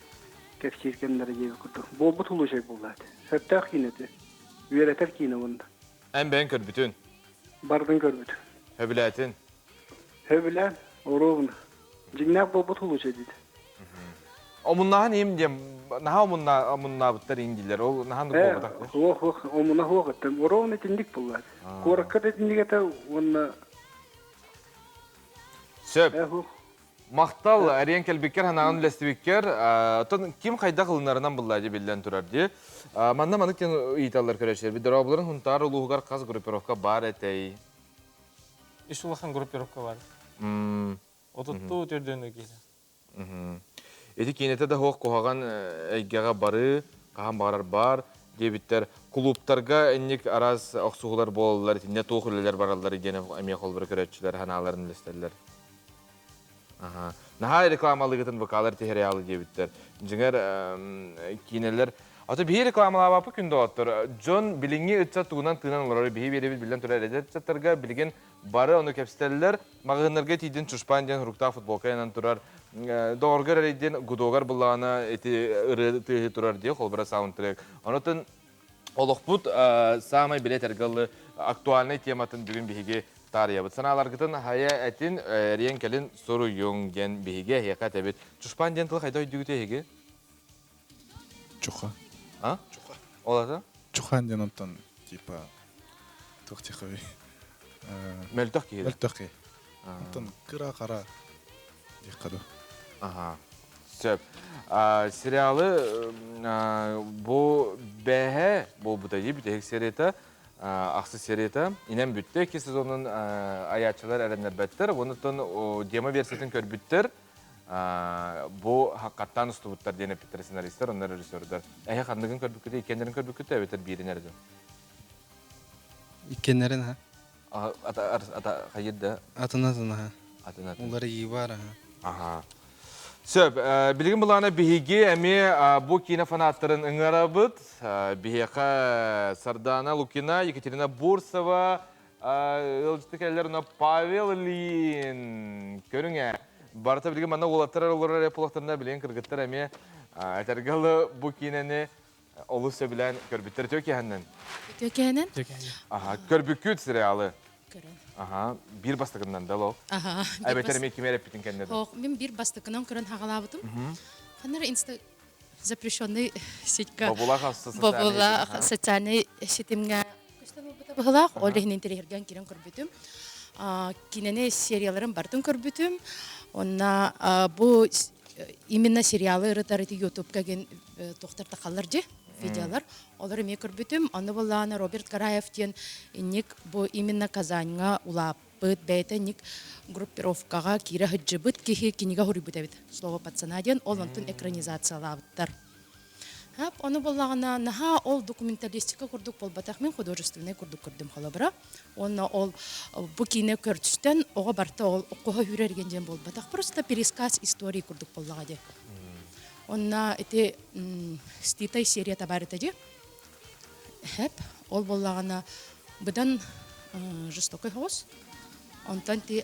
кэпсиир кэмнэрэ диэбит курдук. Буолбут улуусай буолла этэ. Сөптөөх киинэ этэ. Үөрэтэр киинэ уонна. Эн бэйэҥ көрбүтүн? Бардын көрбүтүм. Сөбүлээтин? Сөбүлээн, оруобуна. Дьиҥнээх буолбут улуусай диэтэ. Омуннааһын им диэн наһаа омунна омуннаабыттар ин дииллэр. Ол наһаа буолбатах. Суох, суох, омуна суох эттем. Оруобуна итинник буолла. Куоракка да итинник этэ уонна Сөп. Махтал, эриэн кэлбиккэр, ханаҕын үлэстибиккэр. Оттон ким хайдах ылынарынан булла дии биллэн турар дии. Манна маннык диэн ыйыталлар көрөөччүлэр. Дорооболорун Хунтаар улууһугар хас группировка баар этэй? Үс улахан группировка бар. Отуттуу төрдөнү киһи. Ити киинэтэ да суох куһаҕан эйгэҕэ барыы, хаһан баҕарар баар диэбиттэр. Кулууптарга инник араас охсуһуулар буолаллар, итиннэ туох үлэлэр бараллар диэн эмиэ холобура көрөөччүлэр санааларын үллэстэллэр. Аха. Наһаа рекламалыгытын вокалар тиһэриалы диэбиттэр. Дьиҥэр киинэлэр Ата биһи рекламалаабаппыт күн доҕоттор. Дьон билиҥҥи ыччат тугунан тыынан олорор биһи биэрэбит биллэн турар эдэр ыччаттарга билигин Бары ону кэпсэтэллэр. Маҕаһыыннарга тиийдин Чушпан диэн суруктаах футболка ыйанан турар. Доҕоргор эрийдин гудогар буллаҕына ити ырыа тыаһыы турар дии, холбура саундтрек. Онотон олохпут саамай билэ этэргэ актуальнай тематын бүгүн биһиги таарыйабыт. Санааларгытын хайа этин, эриэн кэлин суруйуҥ диэн биһиги эһиэхэ этэбит. Чушпан диэн тыл хайда өйдүүгүт эһиги? Чуха. А? Чуха. Ол ата? Чухан диэн онтон типа туох тихой. Мөлтөх киһи. Мөлтөх киһи. Онтон кыра-хара диэххэ дуу. Аха. Сөп. Сериалы бу бэһэ буолбута дии бүтэһик серията. Ахсыс серията инэн бүттэ. Икки сезонун айааччылар эрэннэрбэттэр. Онуттан демо-версиятын көрбүттэр. Бу хаттаан устубуттар диэн эппиттэр сценаристар, онно режиссердар. Эһи ханныгын көрбүккүтэ, иккиэннэрин көрбүккүтэ эбэтэр биирин эрэ Иккиэннэрин аха. Ата ата хайыр да? Атын атын аха. Атын атын. Уларыйыы бар аха. Аха. Сөп, билигин былаана биһиги эмиэ бу киинэ фанаттарын ыҥырабыт. Биһиэхэ Сардана Лукина, Екатерина Бурсова, ыалдьыты кэллэр, уна Павел Ильин. Көрүҥ ээ. Барыта билигин манна уолаттар олорор эполохтарына билигин кыргыттар эмиэ этэргэ дылы бу киинэни олус сөбүлээн көрбүттэр. Үтүө киэһэннэн. Үтүө киэһэнэн. Аха, көрбүккүт сериалы. Көрөн. Аха, биир бастакынан да лоо. Аха. Эбэтэр эмиэ ким эрэппитин кэннэ да. Ох, мин биир бастакынан көрөн хагалаабытым. Ханнара инста запрещенный сетька. Бобулах Бобулах социальный сетимҥэ көстөн ылбыта быһылаах. Ол иһин интэриэһиргээн киирэн көрбүтүм. Кинини серияларын бартын көрбүтүм. Онна бу именно сериалы ырытар ити ютубка ген тохтар тахаллар же видеолар. Олар эмиэ көрбүтүм. Аны боллаана Роберт Гараев диэн инник бу именно Казаньга улааппыт, бэйэтэ инник группировкаҕа киирэ сылдьыбыт киһи кинигэ суруйбут эбит. Слово пацана диэн ол онтун экранизациялаабыттар. Хап, ону буоллаҕына, наһаа ол документалистика курдук буолбатах, мин художественнай курдук көрдүм холобура. Уонна ол бу киинэ көрүстэн оҕо барта ол оккоһо үүрэрген диэн буолбатах, просто пересказ истории курдук буоллаҕа дии. Онна ити Ститай серия табаарыта дии. Хэп, ол буоллаҕына быдан жестокой соҕус. Онтон ти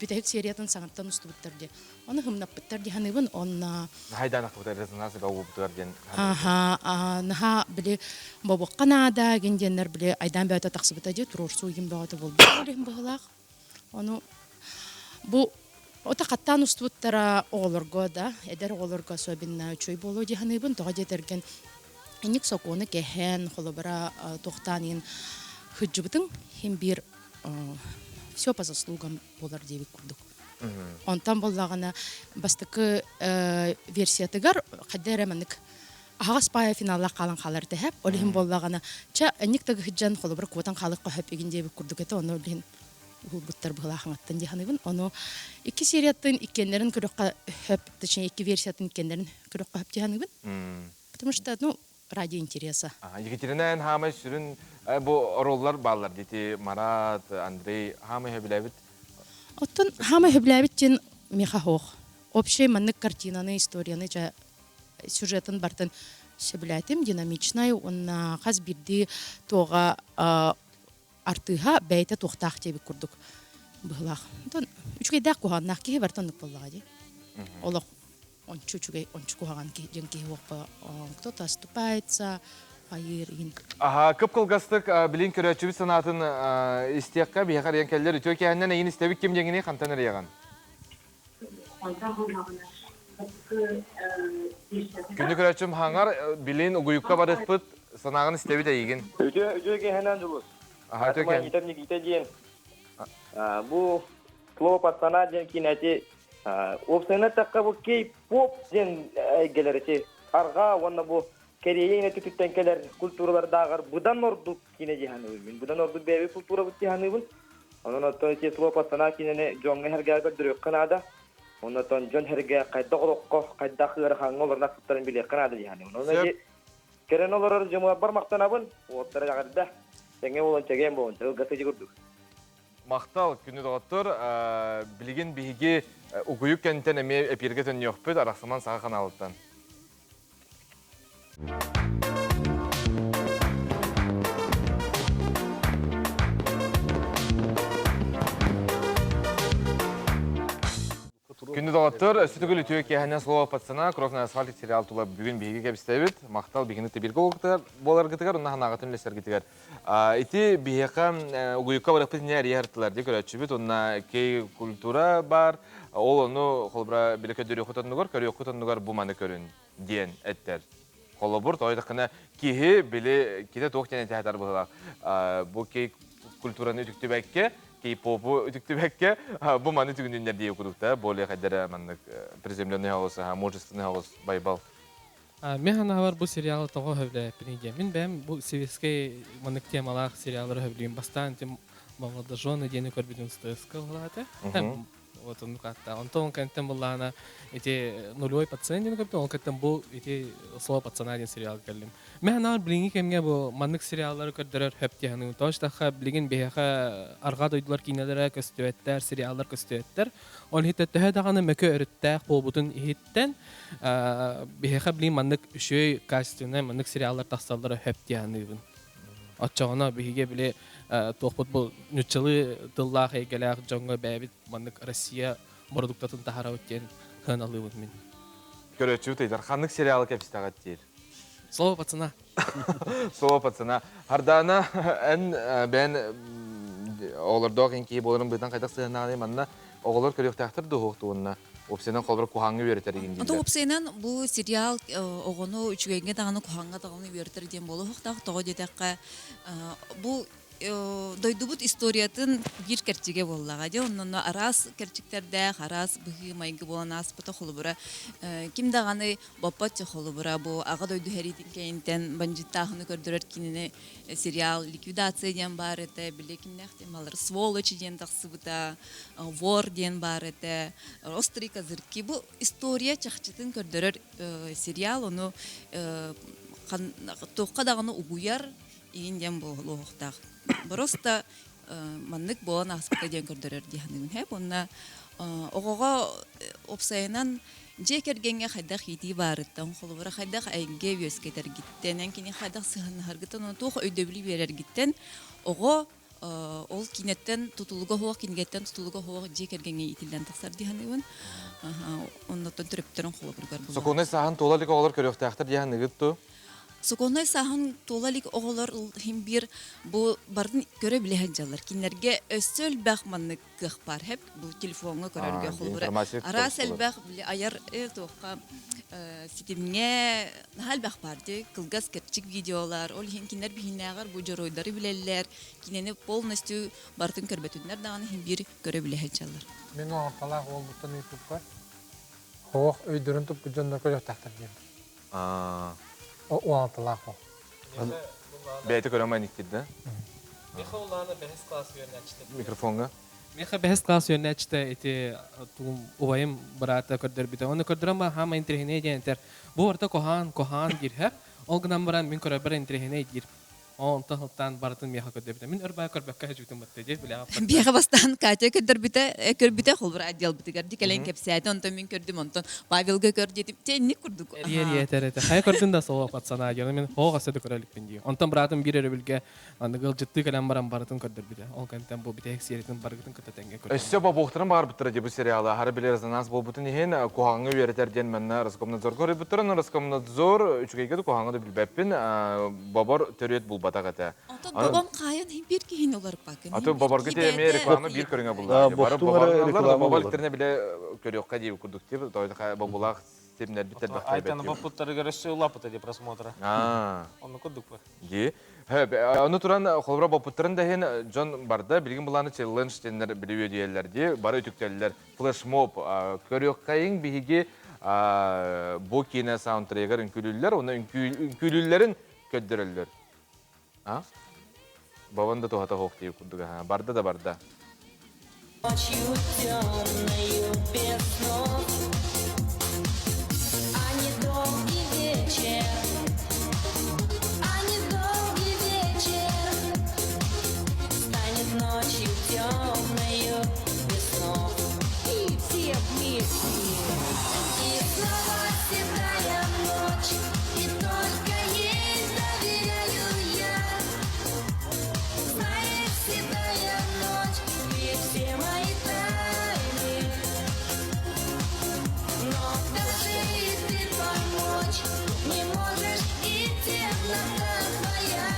бүтэһик сериятын саҥаттан устубуттар дии. Ону хымнаппыттар дии саныыбын. Онно Хайдаан ахтыбыта резонанс уубутугар диэн. Аха, наһаа били бобуохха наада гин диэннэр били айдаан бөҕөтө тахсыбыта дии, туруорсуу игин бөҕөтө буолбут ол иһин быһыылаах. Ону бу ото хаттаан устубуттара оҕолорго да, эдэр оҕолорго особенно үчүгэй буолуо дии саныыбын. Тоҕо диэтэргин инник сокуону кэһэн, холобура туохтаан иһин сылдьыбытыҥ иһин биир все по заслугам буолар диэбит курдук. Онтон буоллаҕына бастакы версиятыгар хайда эрэ маннык аһаҕас паайа финаллаах хаалан хаалар тэһэп. Ол иһин буоллаҕына чэ инник да сылдьан холобура куотан хаалыахха сөп игин диэбит курдук этэ. Ону ол иһин уһулбуттар быһылаах хаҥаттан дии саныыбын. Ону икки серияттан иккиэннэрин көрүөххэ сөп, точнее икки версиятын иккиэннэрин көрүөххэ сөп дии саныыбын. Потому что, ну, ради интереса. Екатерина эн хаамай сүрүн бу оруоллар бааллар дити Марат, Андрей хаамай сөбүлээбит? Оттон хаамай сөбүлээбит диэн миэхэ суох. Общий маннык картинаны, историяны дьэ сюжетын бартын сөбүлээтим, динамичнай уонна хас биирдии туоҕа артыыһа бэйэтэ туохтаах диэбит курдук быһылаах. Онтон үчүгэйдээх куһаҕаннаах киһи барыта оннук буоллаҕа дии. Олох ончу үчүгэй, ончу куһаҕан киһи диэн киһи уоппа кто-то оступается, хайыыр иһин. Аха, кып-кылгастык билин көрөөччүбүт санаатын истиэххэ, биһиэхэ эрийэн кэллэр. Үтүө киэһэннэн эйин истэбит ким диэҥиний, хантан эрийэҕин? Күндү көрөөччүм хаҥар, билин угуйукка барыахпыт, санааҕын истэбит эйигин. Үтүө үтүө киэһэнэн Дьулус. Аха, үтүө киэһэн. Итам Никита диэн. Бу Слово пацана диэн киинэти уопсайынан эттэххэ бу кей-поп диэн эйгэлэр ити арҕаа уонна бу Кэриэйэ инэтититтэн кэлэр культуралардааҕар быдан ордук киинэ дии саныыбын. Мин быдан ордук бэйэбит культурабыт дии саныыбын. Онон оттон ити слово пацана киинэни дьоҥҥо эһэргэ көрдөрүөххэ наада. Оннотон дьон эргэ хайдах олоххо, хайдах ыарахаҥҥа олорон астыктарын билиэххэ наада дии саныыбын. Онон ити кэлэн олорор дьомуорбар махтанабын. Уоттара эҕэрдэ. Тэҥэ буолан, чэгиэн буолан, чагылга сыдьы курдук. Махтал, күнү доҕоттор. Билигин биһиги угуйук кэнтэн эмиэ эпииргэ төннүөхпүт Арахсыман саха ханаалыттан. Күндү доҕоттор, өссө төгүл үтүө киэһэнэн Слово пацана, Кровь на асфальте сериал тула бүгүн биһиги кэбистэбит. Махтал биһигини тэбииргэ буоларгытыгар, уонна санааҕытын үлэсэргитигэр. Ити биһиэхэ угуйукка барыахпыт иннинэ эрийэ артылар дии көрөөччүбүт. Уонна кей культура бар. Ол ону холобура билэ көрдөрүөххүт оннугар, көрүөххүт оннугар бу маны көрүн диэн эттэр. Холобур, тоойдоххуна киһи били ките туох диэн этэ быһылаах. Бу кей культураны үтүктүбэккэ, кей-попу үтүктүбэккэ, бу маны түгүнүннэр дии курдук да, более хайдара маннык приземленный хаҕыс, мужественный хаҕыс байбал. Мен ханаабар бу сериалы тоҕо сөбүлээппиний диэн. Мин бэйэм бу советскай маннык темалаах сериаллары сөбүлүүм. Бастаан ити «Молодожены» диэни көрбүтүм СТС-ка ыллаата. Вот оннук ааттаах. Онтон ол кэнниттэн буллаҕына ити нулевой пациент диэн көрбүтүм. Ол кэнниттэн бу ити «Слово пацана» диэн сериалга кэллим. Мен ханаабар билиҥҥи кэмҥэ бу маннык сериаллары көрдөрөр хөп дии саныыбын. Тоҕо диэтэххэ билигин биһиэхэ арҕаа дойдулар киинэлэрэ көстүбэттэр, сериаллар көстүбэттэр. Ол иһиттэн төһө даҕаны мөкү өрүттээх буолбутун иһиттэн биһиэхэ билигин маннык үчүгэй качественнай маннык сериаллар тахсаллара хөп дии саныыбын. Оччоҕуна биһиги били туохпут бу нуччалыы тыллаах эйгэлээх дьоҥҥо бэйэбит маннык Россия бородуктатын таһаарабыт диэн сыаналыыбын мин. Көрөөччү ыйдар ханнык сериалы кэпсэтэҕит диир? Слово пацана. Слово пацана. Хардаана, эн бэйэн оҕолордоох эн киһи буоларын быһыытынан хайдах сыһыаннааҕый манна оҕолор көрүөхтээхтэр дуо уонна уопсайынан холобура куһаҕаҥҥа үөрэтэр игин дииллэр. Уопсайынан бу сериал оҕону үчүгэйгэ даҕаны куһаҕаҥҥа даҕаны үөрэтэр диэн буолуохтаах. Тоҕо диэтэххэ бу дойдубут историятын биир кэрчигэ буоллаҕа дии. Онно араас кэрчиктэрдээх, араас быһыы-майгы буолан ааспыта холобура ким даҕаны боппот холобура бу Аҕа дойду сэриитин кэнниттэн бандьыыттааһыны көрдөрөр кинини сериал «Ликвидация» диэн баар этэ, били кимнээх темалар «Сволочи» диэн тахсыбыта, «Вор» диэн баар этэ, «Острые козырьки». Бу история чахчытын көрдөрөр сериал, ону туохха даҕаны угуйар иин диэн буолуохтаах. Просто маннык буолан ааспыта диэн көрдөрөр дии саныыбын. Һэп уонна оҕоҕо уопсайынан дьиэ кэргэҥҥэ хайдах иитии баарыттан, холобура хайдах эйгэ үөскэтэргиттэн, эн кини хайдах сыһыаннаһаргыттан уонна туох өйдөбүлү биэрэргиттэн оҕо ол киинэттэн тутулуга суох, кинигэттэн тутулуга суох дьиэ кэргэҥҥэ иитиллэн тахсар дии саныыбын. Оннуттан төрөппүттэрин холобуругар булар. Сокуоннай сааһын туола илик оҕолор көрүөхтээхтэр дии саныыгыт дуу? Сокуоннай сааһын туола илик оҕолор иһин биир бу барытын көрө билэ сылдьаллар. Кинилэргэ өссө элбэх маннык кыах баар хэп бу телефоҥҥа көрөргө холобура араас элбэх били айар туохха ситимҥэ наһаа элбэх баар дии кылгас кэрчик видеолар ол иһин кинилэр биһиннээҕэр бу дьоруойдары билэллэр кинини полностью барытын көрбөтүннэр даҕаны иһин биир көрө билэ сылдьаллар. Мин оҥорталаах уолбуттан ыйыппыппар оҕох өйдөрүн туппут дьоннор көрүөхтээхтэр диэн. Уоналталаах ол. Бэйэтэ көрөн майныктыр да? Миха улаана бэһис класс үөрэнээччитэ. Микрофоҥҥа. Миха бэһис класс үөрэнээччитэ ити тугум убайым быраата көрдөрбүтэ. Оны көрдөрөн ба хаама интириэһинэй диэн этэр. Бу барыта куһаан, куһаан диир. Ол гынан баран мин көрөрбөр интириэһинэй диир. Онтон сылтаан барытын миэхэ көрдөбүтэ. Мин өр баай көрбөккө сылдьыбытым бытты дии билэҕэ. Биэхэ бастаан Катя көрдөрбүтэ, көрбүтэ холбура отделбытыгар ди кэлэн кэпсээтэ, онтон мин көрдүм, онтон Павелга көр диэтим. Чэ инник курдук. Эрийэ этэр этэ. Хайа көрдүн да соло пацана диэн мин хоох өссө да көрө иликпин дии. Онтон быраатым биир өрөбүлгэ аныгы ыалдьыттыы кэлэн баран барытын көрдөрбүтэ. Ол кэнниттэн бу бүтэһик сиэритин барыгытын кытта тэҥҥэ көрдүм. Өссө бобуохтарын баҕарбыттара дии бу сериалы. Аһара били резонанс буолбутун иһин куһаҕаҥҥа үөрэтэр диэн манна Роскомнадзорга хоруйбуттара. Но Роскомнадзор үчүгэйгэ да куһаҕаҥҥа да билбэппин. Бобор төрүөт булбатах этэ. Ото бобом хаайан иһин биир киһини уларыппаккын. Ато боборго ти эмиэ реклама биир көрүҥэ булла. Бары бобор бобор илтерне биле көрүөххэ диир курдук тип. Бобулаах симнэрбит элбэхтэр Айтаны боппуттарыгар өссө улааппыта дии просмотра. Онно курдук бар. Ди. Ону туран холобура боппуттарын да иһин дьон барда билигин булааны челлендж диэннэр били үөдүйэллэр дии бары үтүктэллэр флешмоб көрүөххэйиҥ биһиги бу киинэ саундтрегар үҥкүүлүүллэр уонна үҥкүүлүүллэрин көрдөрөллөр. А? Бабан да туһата суох дии курдук барда да барда. Ночью темною без снов, а недолгий вечер, а недолгий вечер станет ночью темною без снов. И все вместе. И снова седая ночь, и только ей доверяю я. Знаешь, седая ночь, ты все мои тайны. Но даже и ты помочь не можешь, и темнота твоя.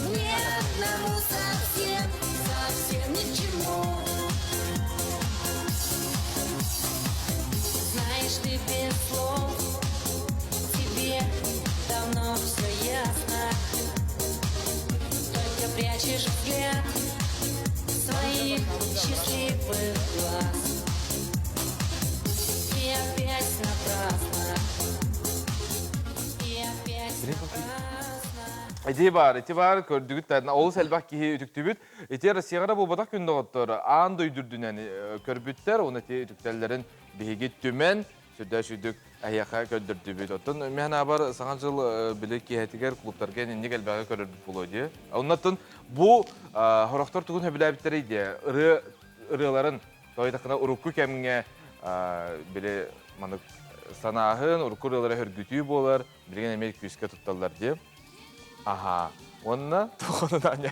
Мне одному совсем, совсем ни к чему. Знаешь, ты без слов, тебе давно все ясно. Только прячешь взгляд своих счастливых глаз. И опять напрасно. Ити бар, ити бар, көрдүгүт да, олус элбэх киһи үтүктүбүт. Ити Россияҕа буолбатах күн доҕоттор, аан дойду үрдүнэн көрбүттэр, уонна ити үтүктэллэрин биһиги түмэн, сүрдээх сүрдүк эһиэхэ көрдөрдүбүт. Оттон мин абар саҥа жыл били киэһэтигэр клубтарга инник элбэҕи көрөрбүт буолуо дии. Оннотон бу хорохтор тугун сөбүлээбиттэрий дии, ырыа ырыаларын тойтахына урукку кэмҥэ били маннык санааһын, урукку ырыалара хөргүтүү буолар, билигин эмиэ күүскэ тутталлар дии. Аха. Уонна туохунан аанньа.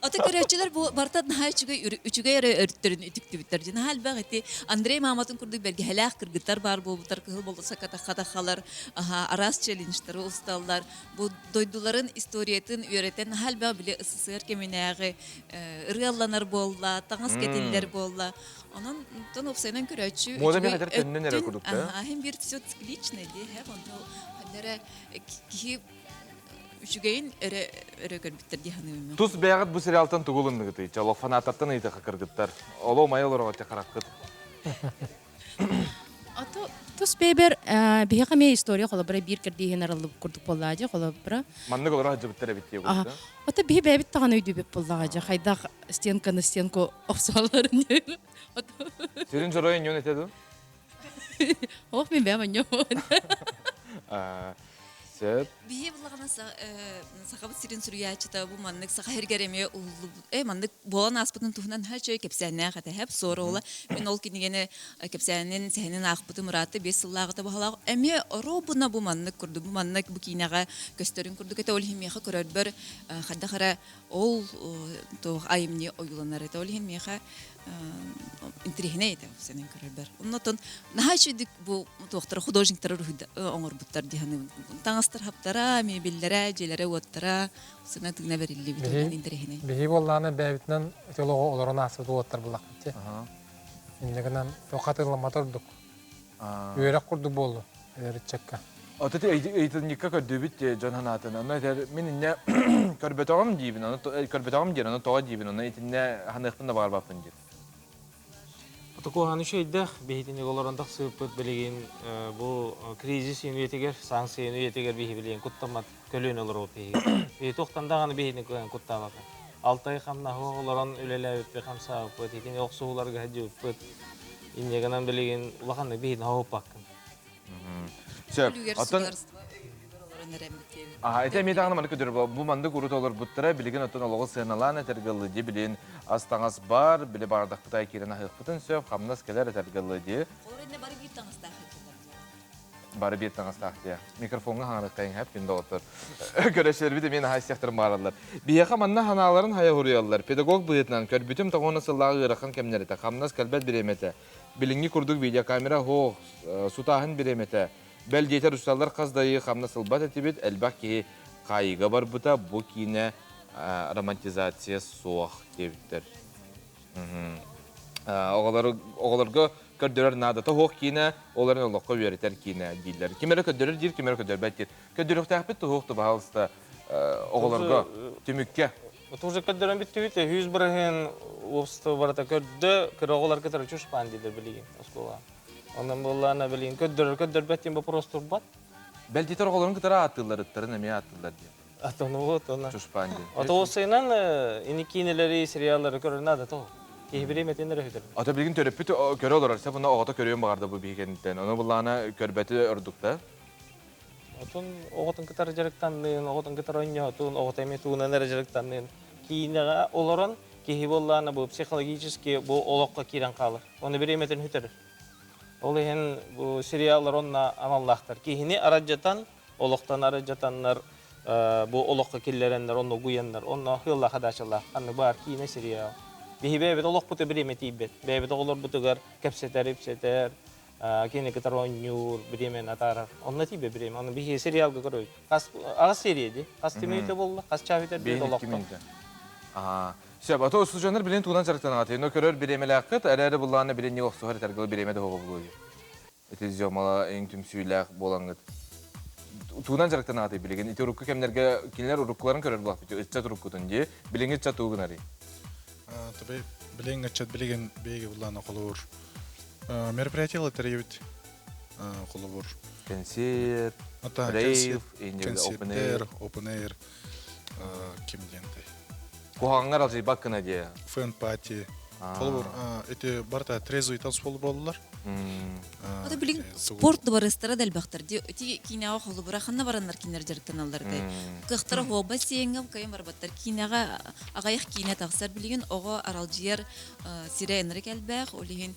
Ата көрөөччүлэр бу барыта наһаа үчүгэй үчүгэй эрэ өрүттэрин үтүктүбүттэр. Дьэ наһаа элбэх ити Андрей мааматын курдук бэргэһэлээх кыргыттар баар буолбуттар, кыһыл болуосакка тахха-таххалар, аха, араас челленджтары усталлар. Бу дойдуларын историятын үөрэтэн наһаа элбэх били СССР кэминээҕи ырыалланар буолла, таҥас кэтиллэр буолла. Онон тон уопсайынан көрөөччү Мода мехатер төннөн эрэ курдук да. Аха, хин бир все циклично ди, хэп онто ханнара киһи үчүгэйин өрө өрө көрбүттэр дии саныыбын. Тус бэйэҕит бу сериалтан тугу ылынныгытый? Чолох фанаттартан ыйытыха кыргыттар. Оло умайа олорого хараккыт. Ото тус бэйбэр биһиэхэ эмиэ история холобура биир кэрдииһин арыллыбыт курдук буоллаа дьэ холобура. Маннык олоро сылдьыбыттар эбит диye буолла. Ото биһи бэйэбит даҕаны өйдүүбүт буоллаҕа дьэ хайдах стенка на стенку охсуолларын. Сүрүн дьоруой ньон этэ дуу? Ох мин бэйэм анньуон. Сөп. Биһи буллаҕына сахабыт сирин суруйааччыта бу маннык саха сиригэр эмиэ уһуллубут маннык буолан ааспытын туһунан чөй кэпсээннээх этэ хэп суора ола мин ол кинигэни кэпсээнин сэһэнин аахпытым ыраатта 5 сыллааҕыта баһалаах эмиэ оруобуна бу маннык курдук бу маннык бу киинэҕэ көстөрүн курдук этэ ол иһин миэхэ көрөрбөр хайдах эрэ ол туох айымньы ойууланар этэ ол иһин миэхэ интириэһинэй этэ сэнэн көрөрбөр. Оннотон наһаа үчүгдүк бу туохтара художниктара оҥорбуттар дии саныыбын. Таҥастар хаптара, мебеллэрэ, дьиэлэрэ-уоттара сына тыына бэриллибит онон интэриэһинэй. Биһи буоллаҕына бэйэбитинэн ити олоҕу олорон ааспыт уолаттар буллахпыт дии. Инньэ гынан туох хатыламмата ордук. Үөрэх курдук буоллу эдэр ыччакка. Ото ти ыйытынньыкка көрдүүбүт дьон санаатын. Онно этэр мин иннэ көрбөтөҕүм диибин, ону көрбөтөҕүм диэн, ону тоҕо диибин, ону итиннэ ханыахпын да баҕарбаппын диир. Отокуоһаны үчүгэйдэх биһитиник олорон тахсыыппыт билигин бу кризис үйэтигэр, санкция үйэтигэр биһи билигин куттаммат көлүөнэ олоробут биһиги. Биһи туохтан даҕаны биһини кыайан куттаабакка. Алтай хамнаһы олорон үлэлээбиппит, хамсаабыппыт, итини охсуһууларга сылдьыбыппыт. Инньэ гынан билигин улаханнык биһини хоһуппаккын. Сөп. Оттон Аха, ити эмиэ даҕаны маннык көтөр бу маннык урут олорбуттара, билигин оттон олоҕу сыаналаан этэргэ дии, билигин ас-таҥас бар, били баҕардахпытай киирэн аһыахпытын сөп, хамнас кэлэр этэргэ дии. Олор иннэ бары биир таҥастаах этилэр. Бары биир таҥастаах дии. Микрофоҥҥа хаҥарыаххайын хэп күн доҕоттор. Көрөшөрбүт эмиэ наһаа истиэхтэрин баараллар. Биһиэхэ манна ханааларын хайа хуруйаллар. Педагог быһыытынан көрбүтүм тоҕуона сыллааҕы ыарахан кэмнэр этэ, хамнас кэлбэт бириэмэтэ. Билиҥҥи курдук видеокамера суох, сутааһын бириэмэтэ. Бэл диэтэр учууталлар хас да ыйы хамнас ылбат этибит, элбэх киһи хаайыыга барбыта, бу киинэ романтизация суох диэбиттэр. Оҕолорго көрдөрөр наадата суох киинэ, ол эрэн олоххо үөрэтэр киинэ дииллэр. Ким эрэ көрдөрөр диир, ким эрэ көрдөрбөт диир. Көрдөрүөхтээхпит туһуох пожалуйста, оҕолорго түмүккэ. Уже көрдөрөн бүттүбүт, 100% общество барыта көрдө, кыра оҕолор кытары чушпаан дииллэр билигин оскуолаҕа. Онон буоллаана билигин көрдөрөр көрдөрбөт диэн вопрос турбат. Бэлдитер оҕолорун кытары ааттыыллар, ыттарын эмиэ ааттыыллар диэн. Атону вот она. Чушпаан диэн. Ото осыйынан ини киинелери, сериаллары көрөр надо то. Киһи бириэмэтин эрэ сүтэр. Ото билигин төрөппүт көрө олорор, сеп уна оҕото көрүөн баҕарда бу биһигинтэн. Ону буллаана көрбөтү ордук да. Отун оҕотун кытары дьарыктанныын, оҕотун кытары оонньоотун, оҕото эмиэ тугунан эрэ дьарыктанныын. Киинэҕэ олорон киһи буоллаана бу психологически бу олоххо киирэн хаалар. Оны бириэмэтин сүтэрэр. Ол иһин бу сериаллар онно аналлаахтар. Киһини арадьатан, олохтон арадьатаннар бу олоххо киллэрэннэр, онно угуйаннар, онно хыаллаах хадаачалаах. Ханнык баар киинэ сериал. Биһи бэйэбит олохпут бириэмэ тиийбэт. Бэйэбит оҕолорбутугар кэпсэтэр, ипсэтэр, кини кытары оонньуур, бириэмэни атаарар. Онно тиийбэ бириэмэ. Ону биһиги сериалга көрөбүт. Хас аҕыс серия дии. Хас мүнүүтэ буолла? Хас чаа бүтэр диэт олохто. Сөп, ато устудьуоннар билин тугунан дьарыктанаҕыт? Но көрөр бириэмэлээххит, эрээри буллаҕына билин не охсуһар этэргэл бириэмэ да буолуо. Ити зёмала эҥ түмсүүлээх буолаҥҥыт. Тугунан дьарыктанаҕытый билигин? Ити урукку кэмнэргэ кинилэр уруккуларын көрөр буолахпыт, ыччат уруккутун дии. Билиҥҥи ыччат тугу гынарый? Табы билиҥ ыччат билигин биһиги буллаана холобур мероприятие тэрийэбит холобур кэнсиэр. Рейв, open air. Open air, ким диэнтэй. Куһаҕаҥҥар алдьыйбаккына диэ. Фэн пати. Холобур, эти барыта трезвый танцпол буоллулар. Ото билин спорт дыбарыстара да элбэхтэр. Ити киинэҕэ холобура ханна бараннар кинилэр дьарыктаналлар этэй. Кыахтара хуоба сиэҥҥэ кыайан барбаттар. Киинэҕэ аҕыйах киинэ тахсар. Билигин оҕо аралдьыйар сирэ ынырык элбэх. Ол иһин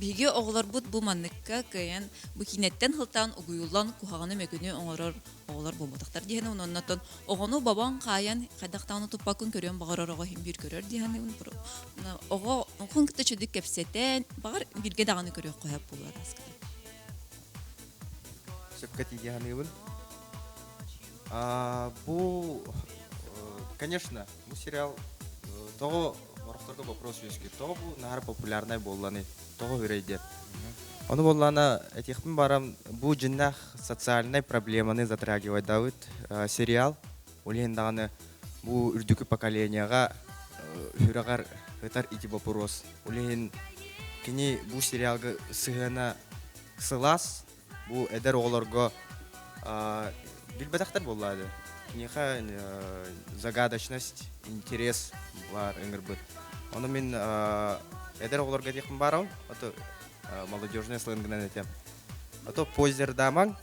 биһиги оҕолорбут бу манныкка кыайан бу киинэттэн сылтаан угуйуллан куһаҕаны мөкүнү оҥорор оҕолор буолбатахтар диэн оннотон оҕону бобон хаайан хайдах даҕаны туппаккын көрүөн баҕарар оҕо иһин биир көрөр диэн оҕо оҕон кытта чөдүк кэпсэтэн баҕар бииргэ даҕаны көрүөххэ сөп буолуо аскыта сөпкө тиийэ саныыбын бу конечно бу сериал тоҕо Орохторго вопрос үөскүүр. Тоҕо бу наһаа популярнай буолланый? Тоҕо үрэй диэн. Ону буоллаана этиэхпин барам бу дьиннээх социальнай проблеманы затрагивайдабыт сериал. Ол иһин даҕаны бу үрдүкү поколенияҕа сүрэҕэр ытар ити вопрос. Ол иһин кини бу сериалга сыһыана сылаас, Бу эдэр оҕолорго билбэтэхтэр буоллаады. Киниэхэ загадочность, интерес баар ыҥырбыт. Ону мин эдэр оҕолорго этиэхпин баарабын, а то молодежный сленгынан этем. А то позердаамаҥ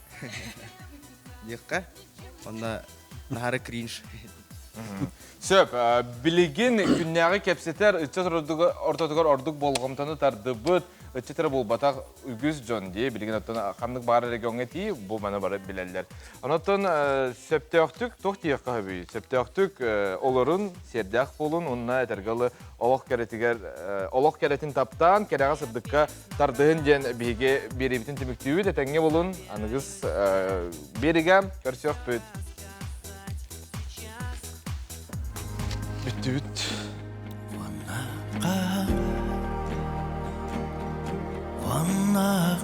диэххэ, онно наһары кринж. Сөп. Билигин күннээҕи кэпсэтэр ыччат ортотугар ордук болҕомтону тардыбыт ыччат эрэ буолбатах үгүс дьон дии билигин оттон ханнык баар региоҥҥа тии бу маны бары билэллэр. Онон сөптөөхтүк туох диэххэ сөбүй? Сөптөөхтүк олорун, сиэрдээх буолун уонна этэргэ дылы олох кэрэтигэр олох кэрэтин таптаан, кэрэҕэ сырдыкка тардыһын диэн биһиги биэриибитин түмүктүүбүт. Этэҥҥэ булун, аныгыс биэригэ көрсүөхпүт. Бүттүбүт. Уонна